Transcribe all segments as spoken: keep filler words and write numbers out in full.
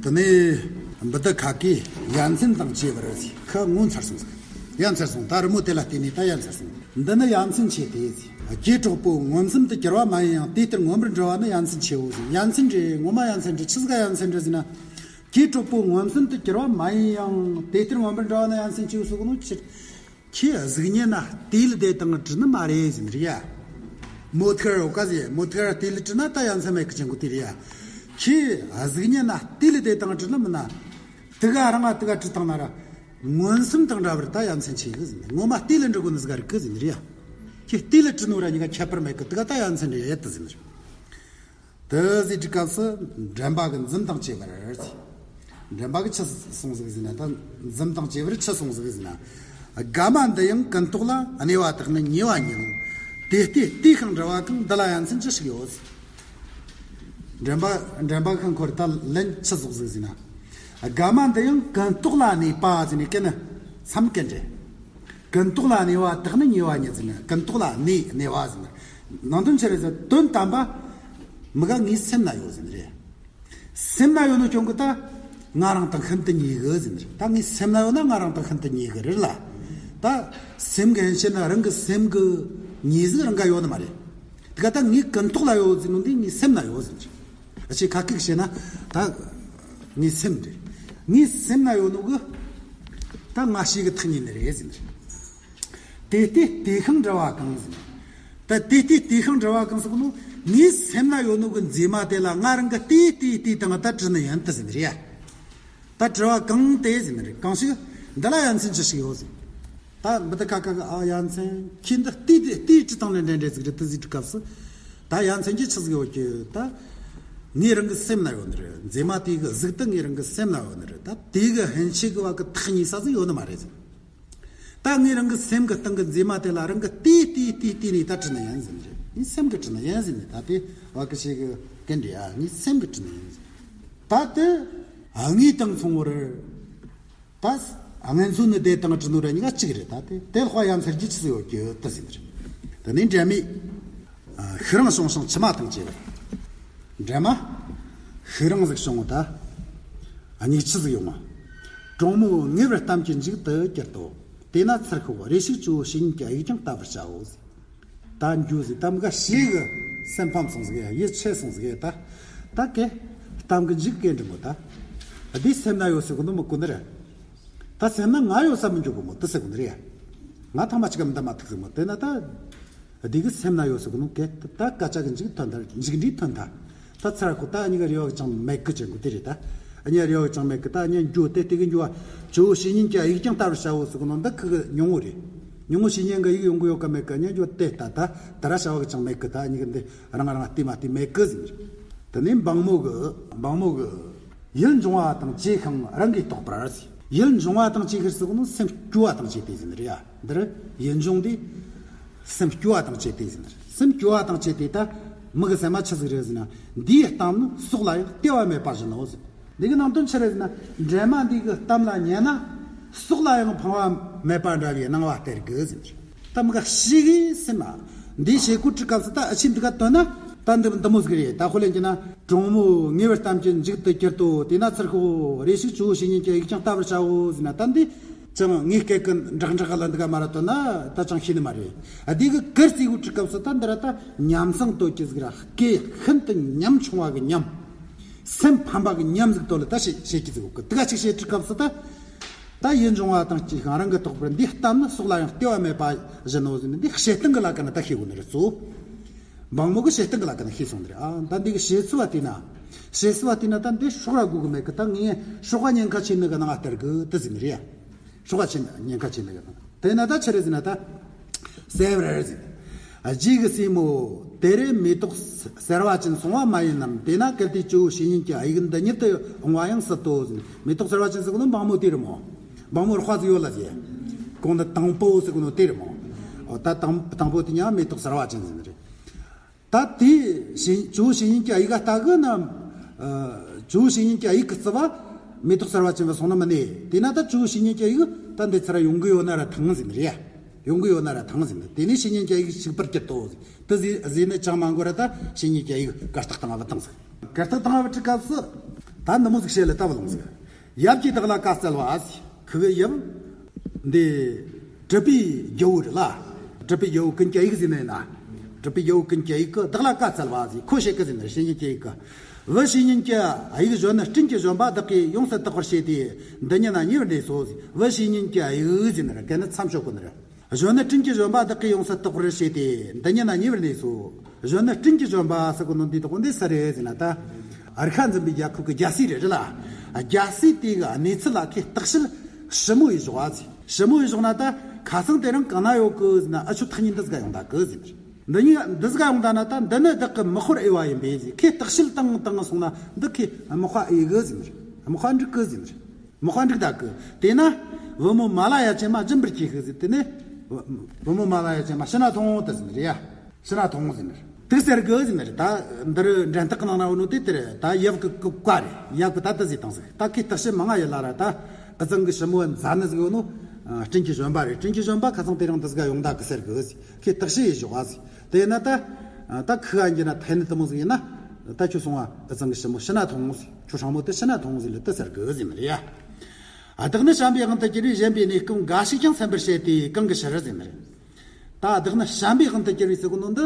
དེ་ནས་བུ་དི་ཁ་ཀས་ཡ་མཚན་དང་བཅས་པར་ཟེར། ཁ་ངོ་མཚར་སོང་ཟིག་ཡ་མཚར་སོང་། ད་རི་མོ་དེ་ལ་བལྟས་ནས་ད་ཡ་མཚར་སོང་། འདི་ནི་ཡ་མཚན་ཆེ་སྟེ་ཟེར། རྗེས་གྲོགས་པོ་མངོན་སུམ་དུ་གྱུར་པ་མ་ཡིན་ཡང་། དེ་ལྟར་མངོན་པར་འདྲ་བ་ནི་ཡ་མཚན་ཆེའོ་ཟེར། ཡ་མཚན་རེད། ངོ་མ་ཡ་མཚན་རེད། ཆི་ཟིག་ག་ཡ་མཚན་རེད་ཟེར་ན། རྗེས་གྲོགས་པོ་མངོན་སུམ་དུ་གྱུར་པ་མ་ཡིན་ཡང་། དེ་ལྟར་མངོན་པར་འདྲ་བ་ནི་ཡ་མཚན་ཆེའོ་ཟེར་གོ་ནོ་ཆི། ཁྱེད་གཟུགས་བརྙན་ན་ལྟོས་ལ་བསྡད་དང་བྲིས་ནི་མ་རེད་ཟེར་ནི་རེད་ཡ། མོ་ཐེར་འོ་ཀ་ཟེར། མོ་ཐེར་ལྟོས་ལ་བྲིས་ན་ད་ཡ་མཚན་མེད་གི་ཅན་གོ་དེ་རེད་ཡ། ཁྱེད་གཟུགས་བརྙན་ན་ལྟོས་ལ་བསྡད་དང་བྲིས་ནི་མིན་ན། དེ་ག་རང་ང་དེ་ག་བྲིས་བཏང་ན་ར། མངོན་སུམ་དང་འདྲ་བར་ད་ཡ་མཚན་ཆེ་གི་ཟེར་ནི། ངོ་མ་ལྟོས་ལ་འབྲི་གོ་ནི་ཟིག་ག་རིག་གི་ཟེར་ནི་རེད་ཡ། ཁྱེད་ལྟོས་ལ་བྲིས་ནོ་ར་གཉིས་ཀ་ཁྱད་པར་མེད་གི། དེ་ག་ད་ཡ་མཚན་རེད་ཡ་དེ་ཟེར་ནི་རེད། དེ་ཟེར་དུས་སྐབས་སུ་འགྲེམས་པ་གི་འཛུམ་དང་བཅས་པར་ཟེར། འགྲེམས་པ་གི་ཆི་གསུངས་ཟིག་ཟེར་ན། ད་འཛུམ་དང་བཅས་པར་ཆི་གསུངས་ཟིག་ཟེར་ན། དགའ་མ་འདི་ཡང་ཀུན་རྟོག་ལ། གནས་པ་དག་ནི་ཉེ་བ་ཉིད། དེ་ལྟས་ལྟོས་ཤིང་འདྲི་བ་གང་། འདི་ལ་ཡ་མཚན་ཅི་ཞིག་ཡོད་ཟེར། འགྲེམས་པ་འགྲེམས་པ་གི་ཁོ་ར་ད་ལན་ཆི་གསུངས་ཟིག་ཟེར་ན། དགའ་མ་འདི་ཡང་ཀུན་རྟོག་ལ་གནས་པ་ཟེར་ནས་གན་ནི་མཚམས་གན་རེད། ཀུན་རྟོག་ལ་གནས་པ་དག་ནི་ཉེ་བ་ཉིད་ཟེར་ན། ཀུན་རྟོག་ལ་གནས་གནས་པ་ཟེར་ན། ནང་དོན་ཆི་རེད་ཟེར། དོན་དམ་པ་མི་ག་ངའི་སེམས་ན་ཡོད་ཟེར་ནི་རེད། སེམས་ན་ཡོད་ནོ་རྐྱེན་གིས་ད་ང་རང་དང་ཤིན་ཏུ་ཉེ་གི་ཟེར་ནི་རེད། ད་ངའི་སེམས་ན་ཡོད་ན་ང་རང་དང་ཤིན་ཏུ་ཉེ་གི་རེད་ལ། ད་སེམས་གི་ཡན་ཆད་ན་རང་གི་སེམས་གི་ཉེ་ཟིག་རང་ག་ཡོད་ནི་མ་རེད། དེ་ག་ད་ངའི་ཀུན་རྟོག་ལ་ཡོད་ཟེར་ནོ་འདི་ངའི་སེམས་ན་ཡོད་ཟེར་ནི་རེད། ཨ་ཅེ་ཁ་ཁིག་བྱས་ན་ད་ངའི་སེམས་རེད། ངའི་སེམས་ན་ཡོད་ནོ་གི་ད་ང་ཞེ་གི་ཐག་ཉེ་ནི་རེད་ཟེར་ནི་རེད། དེ་ལྟས་ལྟོས་ཤིང་འདྲི་བ་གང་ཟེར་ན། ད་དེ་ལྟས་ལྟོས་ཤིང་འདྲི་བ་གང་ཟེར་གོ་ནོ། ངའི་སེམས་ན་ཡོད་ནོ་གི་མཛེས་མ་དེ་ལ་ང་རང་གིས་ལྟོས་ལྟོས་ལྟོས་དང་ད་དྲིས་ནི་ཡིན་དེ་ཟེར་ནི་རེད་ཡ། ད་དྲི་བ་གང་དེ་ཟེར་ནི་རེད། གང་ཞིག་འདི་ལ་ཡ་མཚན་ཅི་ཞིག་ཡོད་ཟེར། ད་འབུ་ཏི་ཁ་ཁ་གི་ཨ་ཡ་མཚན་ཁྱེད་འདི་ལྟོས་ལྟོས་དྲིས་བཏང་ནི་འདྲ་འདྲ་ཟིག་རེད། དེ་ཟིག་དྲིས་སྐབས་སུ་ད་ཡ་མཚན་གྱི་ཆི་ཟིག་ཡོད་ཀྱི། ད་ངའི་རང་གི་སེམས་ན་ཡོད་ནི་རེད། མཛེས་མ་དེ་གི་གཟུགས་དེ་ངའི་རང་གི་སེམས་ན་ཡོད་ནི་རེད། ད་དེ་གི་ཕན་ཆད་གི་བ་གི་ཐག་ཉེ་ས་ཟིག་ཡོད་ནི་མ་རེད་ཟེར། ད་ངའི་རང་གི་སེམས་གི་སྟེང་གི་མཛེས་མ་དེ་ལ་རང་གིས་ལྟོས་ལྟོས་ལྟོས་ལྟོས་ནས་ད་དྲིས་ནི་ཡིན་ཟེར་ནི་རེད། ངའི་སེམས་གིས་དྲིས་ནི་ཡིན་ཟེར་ནི། ད་དེ་བ་གི་ཞེ་གི་གན་རེད་ཡ། ངའི་སེམས་གིས་དྲིས་ནི་ཡིན་ཟེར། ད་དེ་དངོས་དང་མཚུངས་པར་ད་སྔོན་ཚོད་ནི་དེ་དང་དྲིས་ནོ་ར་གཉིས་ཀ་གཅིག་རེད། ད་དེ་དེ་ལྷག་ཡ་མཚན་གྱི་ཆི་ཟིག་ཡོད་ཀྱི་དེ་ཟེར་ནི་རེད། དེ་ནས་འགྲན་མེད། ཨ། ཤུགས་རིང་བྱུང་ཞིང་མཆི་མ་དང་བཅས་པ། འགྲན་མེད། ཤུགས་རིང་ཟིག་བྱུང་ད། ཨ་ནི་ཆི་ཟིག་ཡོང་ང་། གྲོང་མོ་ངེས་པར་གཏམ་གྱི་མཇུག་ཏུ་གྱུར་ཏོ། དེས་ན་ཚུར་ཤོག་རེ་ཞིག་ཇོ་བོ་བཤེས་གཉེན་གྱི་དབྱིག་ཀྱང་བལྟ་བར་བྱའོ་ཟེར། ད་འགྱོ་ཟེར། ད་མི་ག་ཞེ་གི་སེམས་ཕམ་སོང་ཟིག་ཡ། ཡིད་ཆད་སོང་ཟིག་ཡ། ད་ད་གེ་གཏམ་གྱི་མཇུག་གེ་འདྲི་མོ་ད། འདི་སེམས་ན་ཡོད་ཟེར་གོ་ནོ་མི་གོ་ནི་རེད། ད་སེམས་ན་ང་ཡོད་ས་མི་འགྱོ་གོ་མོ་དེ་ཟེར་གོ་ནི་རེད་ཡ། ང་ཐང་མ་ཅིག་ག་མི་འདའ་མ་ཐུག་ཟིག་མོ། དེ་ན་ད། འདི་གི་སེམས་ན་ཡོད་ཟེར་གོ་ནོ་གེ། ད་སྐད་ཆ་གི་མཇུག་ཐོན་ད། མཇུག་འབྲས་ཐོན་ད། ད་ཚུར་ཁོ་ད་ཨ་ནི་ག་རེ་བ་གི་ཅང་མེད་གི་ཅན་གོ་དེ་རེད་ད། ཨ་ནི་རེ་བ་གི་ཅང་མེད་གི། ད་ཨ་ནི་འགྱོ་དེ་དེ་གི་འགྱོ་བ། ཇོ་བོ་བཤེས་གཉེན་གྱི་དབྱིག་ཀྱང་བལྟ་བར་བྱའོ་ཟེར་གོ་ནོ་འདི་ཁི་གི་ཉུང་ངུ་རེད། ཉུང་ངུ་བཤེས་གཉེན་གི་དབྱིག་ཡོང་གི་ཡོད་ག་མེད་ག་ཨ་ནི་འགྱོ་དེ་ད་ད་ད་ར་བྱ་བ་གི་ཅང་མེད་གི། ད་ཨ་ནི་གི་འདི་རང་རང་བལྟས་མ་བལྟས་མེད་གི་ཟེར། དེ་ནས་འབངས་མོ་གི་འབངས་མོ་གི། ཡིད་འབྱུང་བ་དང་བཅས་ཤིང་རང་གིས་རྟོགས་པར་ཟེར། ཡིད་འབྱུང་བ་དང་བཅས་ཤིང་ཟེར་གོ་ནོ་སེམས་སྐྱོ་བ་དང་བཅས་ཏེ་ཟེར་ནི་རེད་ཡ། འདིར་ཡིད་འབྱུང་འདི་སེམས་སྐྱོ་བ་དང་བཅས་ཏེ་ཟེར་ནི་རེད། སེམས་སྐྱོ་བ་དང་བཅས་ཏེ་ད་མི་གི་སེམས་མ་ཆི་ཟིག་རེད་ཟེར་ན། འདིའི་གཏམ་ནི་སྲོག་ལ་ཡང་སྟེར་བ་མེད་པ་བཞིན་ནོ་ཟེར། འདི་གི་ནང་དོན་ཆི་རེད་ཟེར་ན། འདྲེ་མ་འདི་གི་གཏམ་ལ་ཉན་ན་སྲོག་ལ་ཡང་ཕངས་པ་མེད་པ་འདྲ་བའི་སྣང་བ་སྟེར་གི་ཟེར་ནི་རེད། ད་མི་ག་ཞིག་གིས་སེམས་མ་འདི་བྱེད་གོ་དུས་སྐབས་སུ་ད་ཨ་ཆི་འདི་ག་དོན་ན་ད་འདི་འདི་མོ་ཟིག་རེད། ད་ཁོ་ལན་གྱི་ན། གྲོང་མོ་ངེས་པར་གཏམ་གྱི་མཇུག་ཏུ་གྱུར་ཏོ། དེས་ན་ཚུར་ཤོག་རེ་ཞིག་ཇོ་བོ་བཤེས་གཉེན་གྱི་དབྱིག་ཀྱང་བལྟ་བར་བྱའོ་ཟེར་ན། ད་འདི་ཅང་ངའི་སྐད་ཀྱི་འགྲག་འགྲག་ལ་འདི་ག་མ་ར་དོན་ན་ད་ཅང་ཤེས་ནི་མ་རེད། ཨ་འདི་གི་གུར་རྩིས་གོ་དུས་སྐབས་སུ་ད་འདི་ར་ད་ཉམས་སང་དོད་ཀྱི་ཟིག་ར་སྐད་ཤིན་ཏུ་ཉམ་ཆུང་བ་གི་ཉམ། སེམས་ཕམ་པ་གི་ཉམ་ཟིག་དོད་ལ་ད་བཤད་བཤད་ཀྱི་ཟིག་གོ་གི། དེ་ག་ཅིག་བཤད་དུས་སྐབས་སུ་ད། ད་ཡིད་འབྱུང་བ་དང་བཅས་ཤིང་རང་གིས་རྟོགས་པར། འདིའི་གཏམ་ནི་སྲོག་ལ་ཡང་སྟེར་བ་མེད་པ་བཞིན་ནོ་ཟེར་ནས་འདི་བཤད་སྟངས་ཀྱི་ལ་ཀ་ན་ད་ཤེས་དགོས་ནི་རེད་གཙོ། འབངས་མོ་གི་བཤད་སྟངས་ཀྱི་ལ་ཀ་ན་ཤེས་སོང་ནི་རེད། ཨ་ད་འདི་གི་བཤད་ཚུལ་བ་དེ་ན། བཤད་ཚུལ་བ་དེ་ན་ད་འདི་སྲོག་ར་དགོས་གི་མེད་གི། ད་ངས་སྲོག་ག་ཉེན་ཁ་ཆེ་ནི་གི་ནང་ང་སྟེར་གི་དེ་ཟེར་ནི་རེད་ཡ། སྲོག་ག་ཆེ་ཉེན་ཁ་ཆེ་ནི་གི་ནང་དེ་ན་ད་ཆི་རེད་ཟེར་ན་ད། གསལ་བར་ཟེར། རྗེ་གི་སྲས་མོ་དེ་རེ་མེ་ཏོག་གསར་བ་ཅན་སོང་བ་མ་ཡིན་ནམ། དེས་ན་གལ་ཏེ་ཇོ་བོ་བཤེས་གཉེན་གྱི་དབྱིག་འདི་ཉིད་དུ་འོང་བ་ཡང་སྲིད་དོ་ཟེར། མེ་ཏོག་གསར་བ་ཅན་ཟེར་གོ་ནོ་འབངས་མོ་དེ་རེད་མོ། འབངས་མོ་རོགས་པ་ཟིག་ཡོད་ལ་ཟེར། གོང་ནི་དང་པོ་ཟེར་གོ་ནོ་དེ་རེད་མོ། འོ་ད་དང་དང་པོ་དེ་ཉག་མེ་ཏོག་གསར་བ་ཅན་ཟེར་ནི་རེད། ད་དེ་བཤེས་ཇོ་བོ་བཤེས་གཉེན་གྱི་དབྱིག་ག་ལྟ་གི་ན། ཨ་ཇོ་བོ་བཤེས་གཉེན་གྱི་དབྱིག་གི་རྩི་བ་མེ་ཏོག་གསར་བ་ཅན་བ་སོང་ན་མི་གནས། དེས་ན་ད་ཇོ་བོ་བཤེས་གཉེན་གྱི་དབྱིག་ད་འདི་ཚུར་ཡོང་གི་ཡོད་ན་ར་ཐང་ཟེར་ནི་རེད་ཡ། ཡོང་གི་ཡོད་ན་ར་ཐང་ཟེར་ནི། དེ་ནས་བཤེས་གཉེན་གྱི་དབྱིག་ཞིག་པར་གྱུར་ཏོ་ཟེར། དེ་ཟེར་ཟེར་ནི་ཅང་མ་འགོར་ར་ད་བཤེས་གཉེན་གྱི་དབྱིག་གར་སྟེགས་སྟེང་ང་བུད་བཏང་ཟེར། གར་སྟེགས་སྟེང་ང་བུད་དུས་སྐབས་སུ། ད་འདི་མོ་ཟིག་བཤད་ལ་ལྟ་བ་ལོང་ཟིག་ཡབ་ཀྱིས་བདག་ལ་བཀའ་སྩལ་བ། ཁུ་གི་ཡབ། འདི། གྲུབ་པའི་རྒྱལ་པོ་རེད་ལ། གྲུབ་པའི་རྒྱལ་པོ་ཀུན་གྱི་དབྱིག་ཟེར་ནས་ན། གྲུབ་པའི་རྒྱལ་པོ་ཀུན་གྱི་དབྱིག་གིས་བདག་ལ་བཀའ་སྩལ་བ་ཟེར། ཁོ་བཤད་གི་ཟེར་ནས་བཤེས་གཉེན་གྱི་དབྱིག་གིས། བུ་བཤེས་གཉེན་གྱི་དབྱིག་གཞོན་ནུ་སྤྲིན་གྱི་བཞོན་པ་བདག་གིས་ཡོངས་སུ་དག་པར་བྱས་ཏེ། འདི་ཉིད་ན་ཉེ་བར་གནས་སོ་ཟེར། བུ་བཤེས་གཉེན་གྱི་དབྱིག་ཟེར་ནས་ར་གན་ནི་མཚམས་ཞོག་གོ་ནི་རེད། གཞོན་ནུ་སྤྲིན་གྱི་བཞོན་པ་བདག་གིས་ཡོངས་སུ་དག་པར་བྱས་ཏེ། འདི་ཉིད་ན་ཉེ་བར་གནས་སོ། གཞོན་ནུ་སྤྲིན་གྱི་བཞོན་པ་ཟེར་གོ་ནོ་འདི་དག་འདི་སུ་རེད་ཟེར་ན་ད། ཨར་ཤ་འཛིན་པའི་རྒྱལ་ཁབ་ཀྱི་རྒྱལ་སྲས་རེད་རེད་ལ། རྒྱལ་སྲས་དེ་གི་གནས་ཚུལ་ལ་ཁོས་བརྟག་དཔྱད་ཞིབ་མོ་ཡེ་ཞོག་ཨ་ཟེར། ཞིབ་མོ་ཡེ་ཞོག་ན་ད་ཁ་སང་དེ་རིང་གང་ན་ཡོད་གི་ཟེར་ན། ཨ་ཆོ་ཐག་ཉེ་འདི་ཟིག་ག་ཡོང་ད་གི་ཟེར་ནི་རེད། འདི་གཉིས་འདི་ཟིག་ག་ཡོང་ད་ན་ད། འདི་ནི་བདག་གི་མི་དཔེར་འོས་པ་ཡིན་པས་ཟེར། ཁོས་བརྟག་དཔྱད་བཏང་བཏང་སོང་ན་འདི་ཁོས་མི་དཔེ་འོས་གི་ཟེར་ནི་རེད། མི་དཔེ་འགྲིག་གི་ཟེར་ནི་རེད། མི་དཔེ་འགྲིག་ད་གི། དེས་ན། བུ་མོ་མ་ལ་ཡ་ཅན་མ་སྦྱིན་པར་གྱིས་ཤིག་ཟེར། དེ་ནས། བུ་བུ་མོ་མ་ལ་ཡ་ཅན་མ་ཕྱི་ན་ཐོང་དེ་ཟེར་ནི་རེད་ཡ། ཕྱི་ན་ཐོང་ཟེར་ནི་རེད། དེ་ཟེར་གི་ཟེར་ནི་རེད། ད་འདིར་འགྲན་སྟེགས་ནང་ན་འོ་ནོ་དེ་དེ་རེད། ད་ཡབ་གི་གི་བཀའ་རེད། ཡབ་གི་ད་དེ་ཟེར་བཏང་ཟིག་ད་ཁོས་བརྟག་དཔྱད་མང་ང་ཡེ་ལ་ར། ད་ཨི་ཙང་གི་ཞི་མོ་མཛའ་ནི་ཟིག་ཡོད་ནོ། སྤྲིན་གྱི་བཞོན་པ་རེད། སྤྲིན་གྱི་བཞོན་པ་ཁ་སང་དེ་རིང་འདི་ཟིག་ག་ཡོང་ད་གི་ཟེར་གི་ཟེར། ཁོས་བརྟག་དཔྱད་ཡེ་ཞོག་ཨ་ཟེར། དེ་ཡིན་ན་ད། ད་ཁོ་ག་འགྱུར་ན་ཐད་ནི་དེ་མོ་ཟིག་ཡིན་ན། ད་ཁྱོད་སོང་བ་ཨི་ཙང་གི་ཞི་མོ་ཕྱི་ན་ཐོང་ཟེར། ཁྱོད་སྲིང་མོ་དེ་ཕྱི་ན་ཐོང་ཟེར་ལ་དེ་ཟེར་གི་ཟེར་ནི་རེད་ཡ། ཨ། བདག་ནི་བྱམས་པའི་དབང་དུ་གྱུར་པས། གཞན་པའི་གནས་སྐབས་འགའ་ཞིག་ཀྱང་སེམས་པར་བྱེད་དེ། གང་གི་ཕྱིར་ཟེར་ནི་རེད། ད་བདག་ནི་བྱམས་པའི་དབང་དུ་གྱུར་པས་ཟེར་གོ་ནོ་འདི།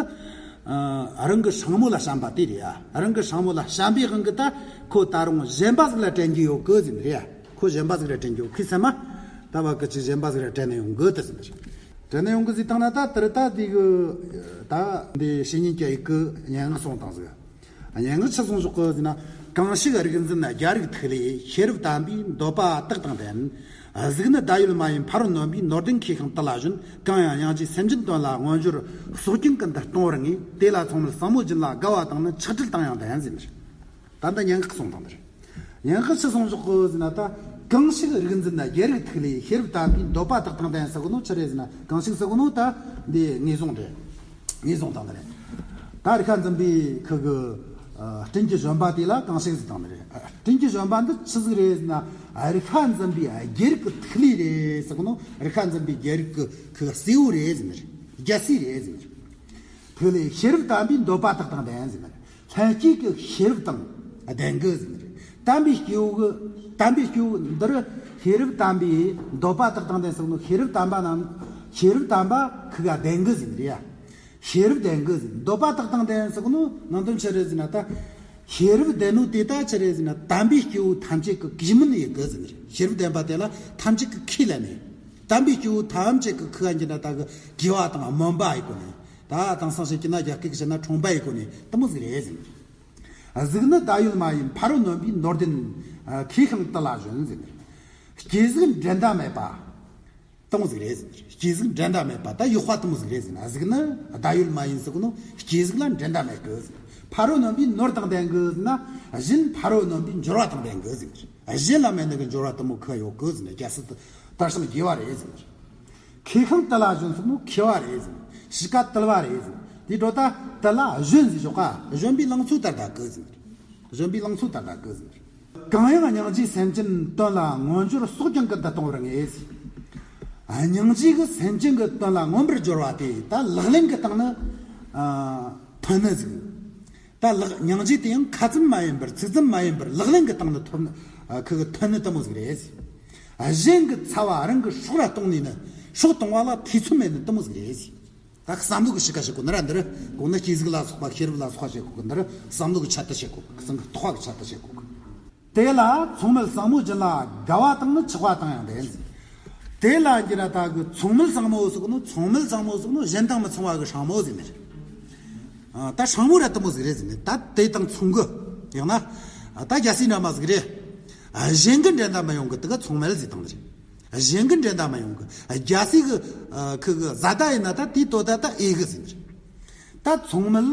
ཨ། རང་གི་སྲིང་མོ་ལ་བྱམས་པ་དེ་རེད་ཡ། རང་གི་སྲིང་མོ་ལ་བྱམས་པའི་དབང་གིས་ད་ཁོ་ད་རུང་གཞན་པ་ཟིག་ལ་དྲན་གྱི་ཡོད་གི་ཟེར་ནི་རེད་ཡ། ཁོ་གཞན་པ་ཟིག་ལ་དྲན་གྱི་ཡོད། ཁོའི་སེམས་མ། ད་བ་གི་ཅིག་གཞན་པ་ཟིག་ལ་དྲན་ནས་ཡོང་གི་དེ་ཟེར་ནི་རེད། དྲན་ནས་ཡོང་གི་ཟེར་བཏང་ན་ད་དེ་རེད། ད་དེ་གི། ད་འདི་བཤེས་གཉེན་གྱི་དབྱིག་གིས་སྙན་ངག་གསུངས་བཏང་ཟིག་སྙན་ངག་ཆི་གསུངས་བཞག་གི་ཟེར་ན། གང་ཞིག་རིག་འཛིན་རྒྱལ་རིགས་ཐིག་ལེ། ཤེས་རབ་དམ་པའི་འདོད་པ་དག་དང་ལྡན། གཟུགས་ནི་ཟླ་ཡུལ་མ་ཡིན་ཕ་རོལ་གནོན་པའི། ནོར་ལྡན་ཁེ་ཤིང་དུ་ལ་ཞོན། གང་ཡང་སྙིང་རྗེས་སེམས་ཅན་དོན་ལ་མངོན་འབྱོར། སྲོག་ཀུན་ཀུན་ཏུ་གཏོང་བར་ངེས། དེ་ལ་མཚུངས་མེད་གཙང་མོ་སྦྱིན་ལ། དགའ་བ་དང་ནི་ཆགས་བྲལ་དང་ཡང་ལྡན་ཟེར་ནི་རེད། ད་ལྟ་སྙན་ངག་གསུངས་བཏང་ནི་རེད། སྙན་ངག་ཆི་གསུངས་བཞག་གི་ཟེར་ན་ད། གང་ཞིག་རིག་འཛིན་རྒྱལ་རིགས་ཐིག་ལེ། ཤེས་རབ་དམ་པའི་འདོད་པ་དག་དང་ལྡན་ཟེར་གོ་ནོ་ཆི་རེད་ཟེར་ན། གང་ཞིག་ཟེར་གོ་ནོ་ད་འདི་ངེས་བཟུང་རེད། ངེས་བཟུང་བཏང་ནི་རེད། ད་རིག་པ་འཛིན་པའི་ཁུ་གི། ཨ། སྤྲིན་གྱི་བཞོན་པ་དེ་ལ་གང་ཞིག་ཟེར་བཏང་ནི་རེད། ཨ། སྤྲིན་གྱི་བཞོན་པ་འདི་ཆི་ཟིག་རེད་ཟེར་ན། ཨ། རིག་པ་འཛིན་པའི་རྒྱལ་རིགས་ཀྱི་ཐིག་ལེ་རེད་ཟེར་གོ་ནོ། རིག་པ་འཛིན་པའི་རྒྱལ་རིགས་ཀྱི་ཁུ་གི་སྲས་པོ་རེད་ཟེར་ནི་རེད། རྒྱལ་སྲས་རེད་ཟེར་ནི་རེད། ཐིག་ལེ་ཤེས་རབ་དམ་པའི་འདོད་པ་དག་དང་ལྡན་ཟེར་ནི་རེད། ལྷན་སྐྱེས་ཀྱི་ཤེས་རབ་དང་ལྡན་གི་ཟེར་ནི་རེད། དམ་པའི་སྐྱེ་བོ་གི། དམ་པའི་སྐྱེ་བོ་འདིར་ཤེས་རབ་དམ་པའི་འདོད་པ་དག་དང་ལྡན་ཟེར་ནོ། ཤེས་རབ་དམ་པ་རྣམས། ཤེས་རབ་དམ་པ་ཁུ་ག་ལྡན་གི་ཟེར་ནི་རེད་ཡ། ཤེས་རབ་ལྡན་གི་ཟེར་ནི། འདོད་པ་དག་དང་ལྡན་ཟེར་གོ་ནོ་ནང་དོན་ཆི་རེད་ཟེར་ན་ད། ཤེས་རབ་ལྡན་ནོ་དེ་ད་ཆི་རེད་ཟེར་ན། དམ་པའི་སྐྱེ་བོ་ཐམས་ཅད་ཀྱི་གུས་མིང་ཡིན་གི་ཟེར་ནི་རེད། ཤེས་རབ་ལྡན་པ་དེ་ལ་ཐམས་ཅད་ཀྱིས་ཁས་ལེན་ནས། དམ་པའི་སྐྱེ་བོ་ཐམས་ཅད་ཀྱི་ཁུ་ག་འགྱུར་ན་ད་གི་དགེ་བ་དང་སྨོན་པ་ཡི་སྒོ་ནས། ད་དེང་སང་ཞིག་གི་ན་རྒྱ་སྐད་ཀྱི་བཤད་ན་ཁྲོམ་པ་ཡི་སྒོ་ནས་དེ་མོ་ཟིག་རེད་ཟེར། གཟུགས་ནི་ཟླ་ཡུལ་མ་ཡིན་ཕ་རོལ་གནོན་པའི། ནོར་ལྡན་ཁེ་ཤིང་དུ་ལ་ཞོན་ཟེར། སྐྱེ་གཟུགས་འགྲན་ཟླ་མེད་པ་དེ་མོ་ཟིག་རེད་ཟེར། སྐྱེ་གཟུགས་འགྲན་ཟླ་མེད་པ་ད་ཡག་པ་དེ་མོ་ཟིག་རེད་ཟེར། གཟུགས་ནི་ཟླ་ཡུལ་མ་ཡིན་ཟེར་གོ་ནོ། སྐྱེ་གཟུགས་ལ་འགྲན་ཟླ་མེད་གི་ཟེར། ཕ་རོལ་གནོན་པའི་ནོར་དང་ལྡན་གི་ཟེར་ན། གཞན་ཕ་རོལ་གནོན་པའི་འབྱོར་བ་དང་ལྡན་གི་ཟེར། གཞན་ལ་མེད་ནི་གི་འབྱོར་བ་དེ་མོ་ཁུ་ག་ཡོད་གི་ཟེར། རྒྱལ་སྲས་དེ་དར་ཞིང་རྒྱས་པ་རེད་ཟེར། ཁེ་ཤིང་དུ་ལ་ཞོན་ཟེར་ནོ་མཁས་པ་རེད་ཟེར། གཤིས་ཀ་དུལ་བ་རེད་ཟེར། དེ་འགྲོ་ད་དུ་ལ་ཞོན་ཟེར་ཞོག་ག་བཞོན་པའི་ལང་ཚོ་ལྟར་ད་གི་ཟེར། བཞོན་པའི་ལང་ཚོ་ལྟར་ད་གི་ཟེར། གང་ཡང་སྙིང་རྗེས་སེམས་ཅན་དོན་ལ་མངོན་འབྱོར། སྲོག་ཀུན་ཀུན་ཏུ་གཏོང་བར་ངེས་ཟེར། སྙིང་རྗེ་གིས་སེམས་ཅན་གྱི་དོན་ལ་མངོན་པར་སྦྱོར་བ་དེ་ད་ལག་ལེན་གྱི་སྟེང་ནས། ཨ། ཐོན་ནི་ཟིག་ད་ལག་སྙིང་རྗེ་དེ་ཡང་ཁ་ཙམ་མ་ཡིན་པར་ཚིག་ཙམ་མ་ཡིན་པར་ལག་ལེན་གྱི་སྟེང་ནས་ཐོན་ནི། ཨ། ཁུ་གི་ཐོན་ནི་དེ་མོ་ཟིག་རེད། གཞན་གྱི་ཚ་བ་རང་གི་སྲོག་ར་གཏོང་ནི་ནི། སྲོག་གཏོང་བ་ལ་ཐེ་ཚོམ་མེད་ནི་དེ་མོ་ཟིག་རེད། ད་བསམ་བློ་གི་གཤིས་ཀ་བཤད་གོ་ནི་ར། འདིར་གོང་ན་སྐྱེ་གཟུགས་ལ་སོགས་པ་ཤེས་རབ་ལ་སོགས་པ་བཤད་གོ་གི། འདིར་བསམ་བློ་གི་ཆ་དེ་བཤད་གོ་གི། སེམས་གི་རྟོག་པ་གི་ཆ་དེ་བཤད་གོ་གི། དེ་ལ་མཚུངས་མེད་གཙང་མོ་སྦྱིན་ལ། དགའ་བ་དང་ནི་ཆགས་པ་དང་ཡང་ལྡན་ཟེར། དེ་ལ་འགྱུར་ན་ད་གི་མཚུངས་མེད་གཙང་མོ་ཟེར་གོ་ནོ། མཚུངས་མེད་གཙང་མོ་ཟེར་གོ་ནོ་གཞན་དང་མི་མཚུངས་པ་གི་སྲིང་མོ་ཟེར་ནི་རེད། ད་སྲིང་མོ་ར་དེ་མོ་ཟིག་རེད་ཟེར་ནི། ད་དེ་དང་མཚུངས་གི། ཡང་ན་ད་རྒྱལ་སྲས་འདྲ་མོ་ཟིག་རེད། གཞན་གྱི་འགྲན་ཟླ་མི་ཡོང་གི། དེ་ག་མཚུངས་མེད་ཟེར་བཏང་ནི་རེད། གཞན་གྱི་འགྲན་ཟླ་མི་ཡོང་གི། རྒྱལ་སྲས་གི་ཁུ་གི་བཟའ་ཟླ་ཡིན་ན་ད་དེའི་དོ་ཟླ་ད་འོས་གི་ཟེར་ནི་རེད། ད་མཚུངས་མེད་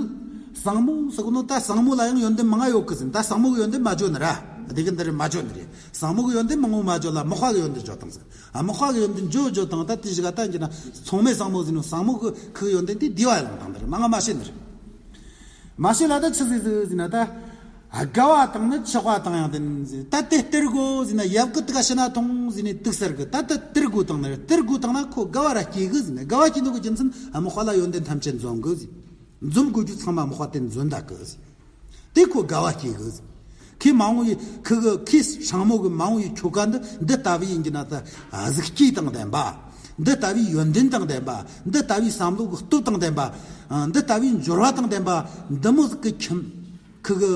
གཙང་མོ་ཟེར་གོ་ནོ། ད་གཙང་མོ་ལ་ཡང་ཡོན་ཏན་མང་ང་ཡོད་གི་ཟེར། ད་གཙང་མོ་གི་ཡོན་ཏན་མ་བརྗོད་ནི་ར། དེ་གི་འདིར་མ་བརྗོད་ནི་རེད། གཙང་མོ་གི་ཡོན་ཏན་མང་བོ་མ་བརྗོད་ལ་མག་པ་གི་ཡོན་ཏན་བརྗོད་བཏང་ཟེར། ཨ། མག་པ་གི་ཡོན་ཏན་བརྗོད་བརྗོད་བཏང་། ད་དེ་ཞིག་ག་ད་འགྱུར་ན་མཚུངས་མེད་གཙང་མོ་ཟེར་ནོ། གཙང་མོ་གི་ཁུ་གི་ཡོན་ཏན་དེ་བསྡུས་པ་ཡང་བཏང་ནི་རེད། མང་ང་མ་བཤད་ནི་རེད། མ་བཤད་ལ་ད་ཆི་ཟིག་ཟིག་ཟེར་ན་ད། ཨ། དགའ་བ་དང་ནི་ཆགས་པ་དང་ཡང་ལྡན་ཟེར། ད་དེ་སྟེར་དགོས་ཟེར་ན། ཡབ་གི་དེ་ག་ཕྱི་ན་ཐོང་ཟེར་ནས་དེ་ག་ཟེར་གི། ད་དེ་སྟེར་དགོས་བཏང་ནི་རེད། སྟེར་དགོས་བཏང་ན་ཁོ་དགའ་བ་ར་སྐྱེ་གི་ཟེར་ནས། དགའ་བ་སྐྱེ་ནོ་གི་རྒྱུ་མཚན། ཨ། མག་པ་ལ་ཡོན་ཏན་ཐམས་ཅད་འཛོམས་གི་ཟེར། འཛོམས་དགོས་རྒྱུ་ཚང་མ་མག་པ་དེ་འཛོམས་ད་གི་ཟེར། དེ་ཁོ་དགའ་བ་སྐྱེ་གི་ཟེར། ཁོས་མ་འོངས་པའི་ཁོ་གི་ཁོས་སྲིང་མོ་གི་མ་འོངས་པའི་ཁྱོ་ག་འདི་འདི་ལྟ་བུའི་ཡིན་གྱི་ན་ད་གཟུགས་སྐྱེས་དང་ལྡན་པ། འདི་ལྟ་བུའི་ཡོན་ཏན་དང་ལྡན་པ། འདི་ལྟ་བུའི་བསམ་བློ་གི་སྟོབས་དང་ལྡན་པ། ཨ། འདི་ལྟ་བུའི་འབྱོར་བ་དང་ལྡན་པ། འདི་མོ་ཟིག་གི་ཁྱིམ། ཁོ་གི།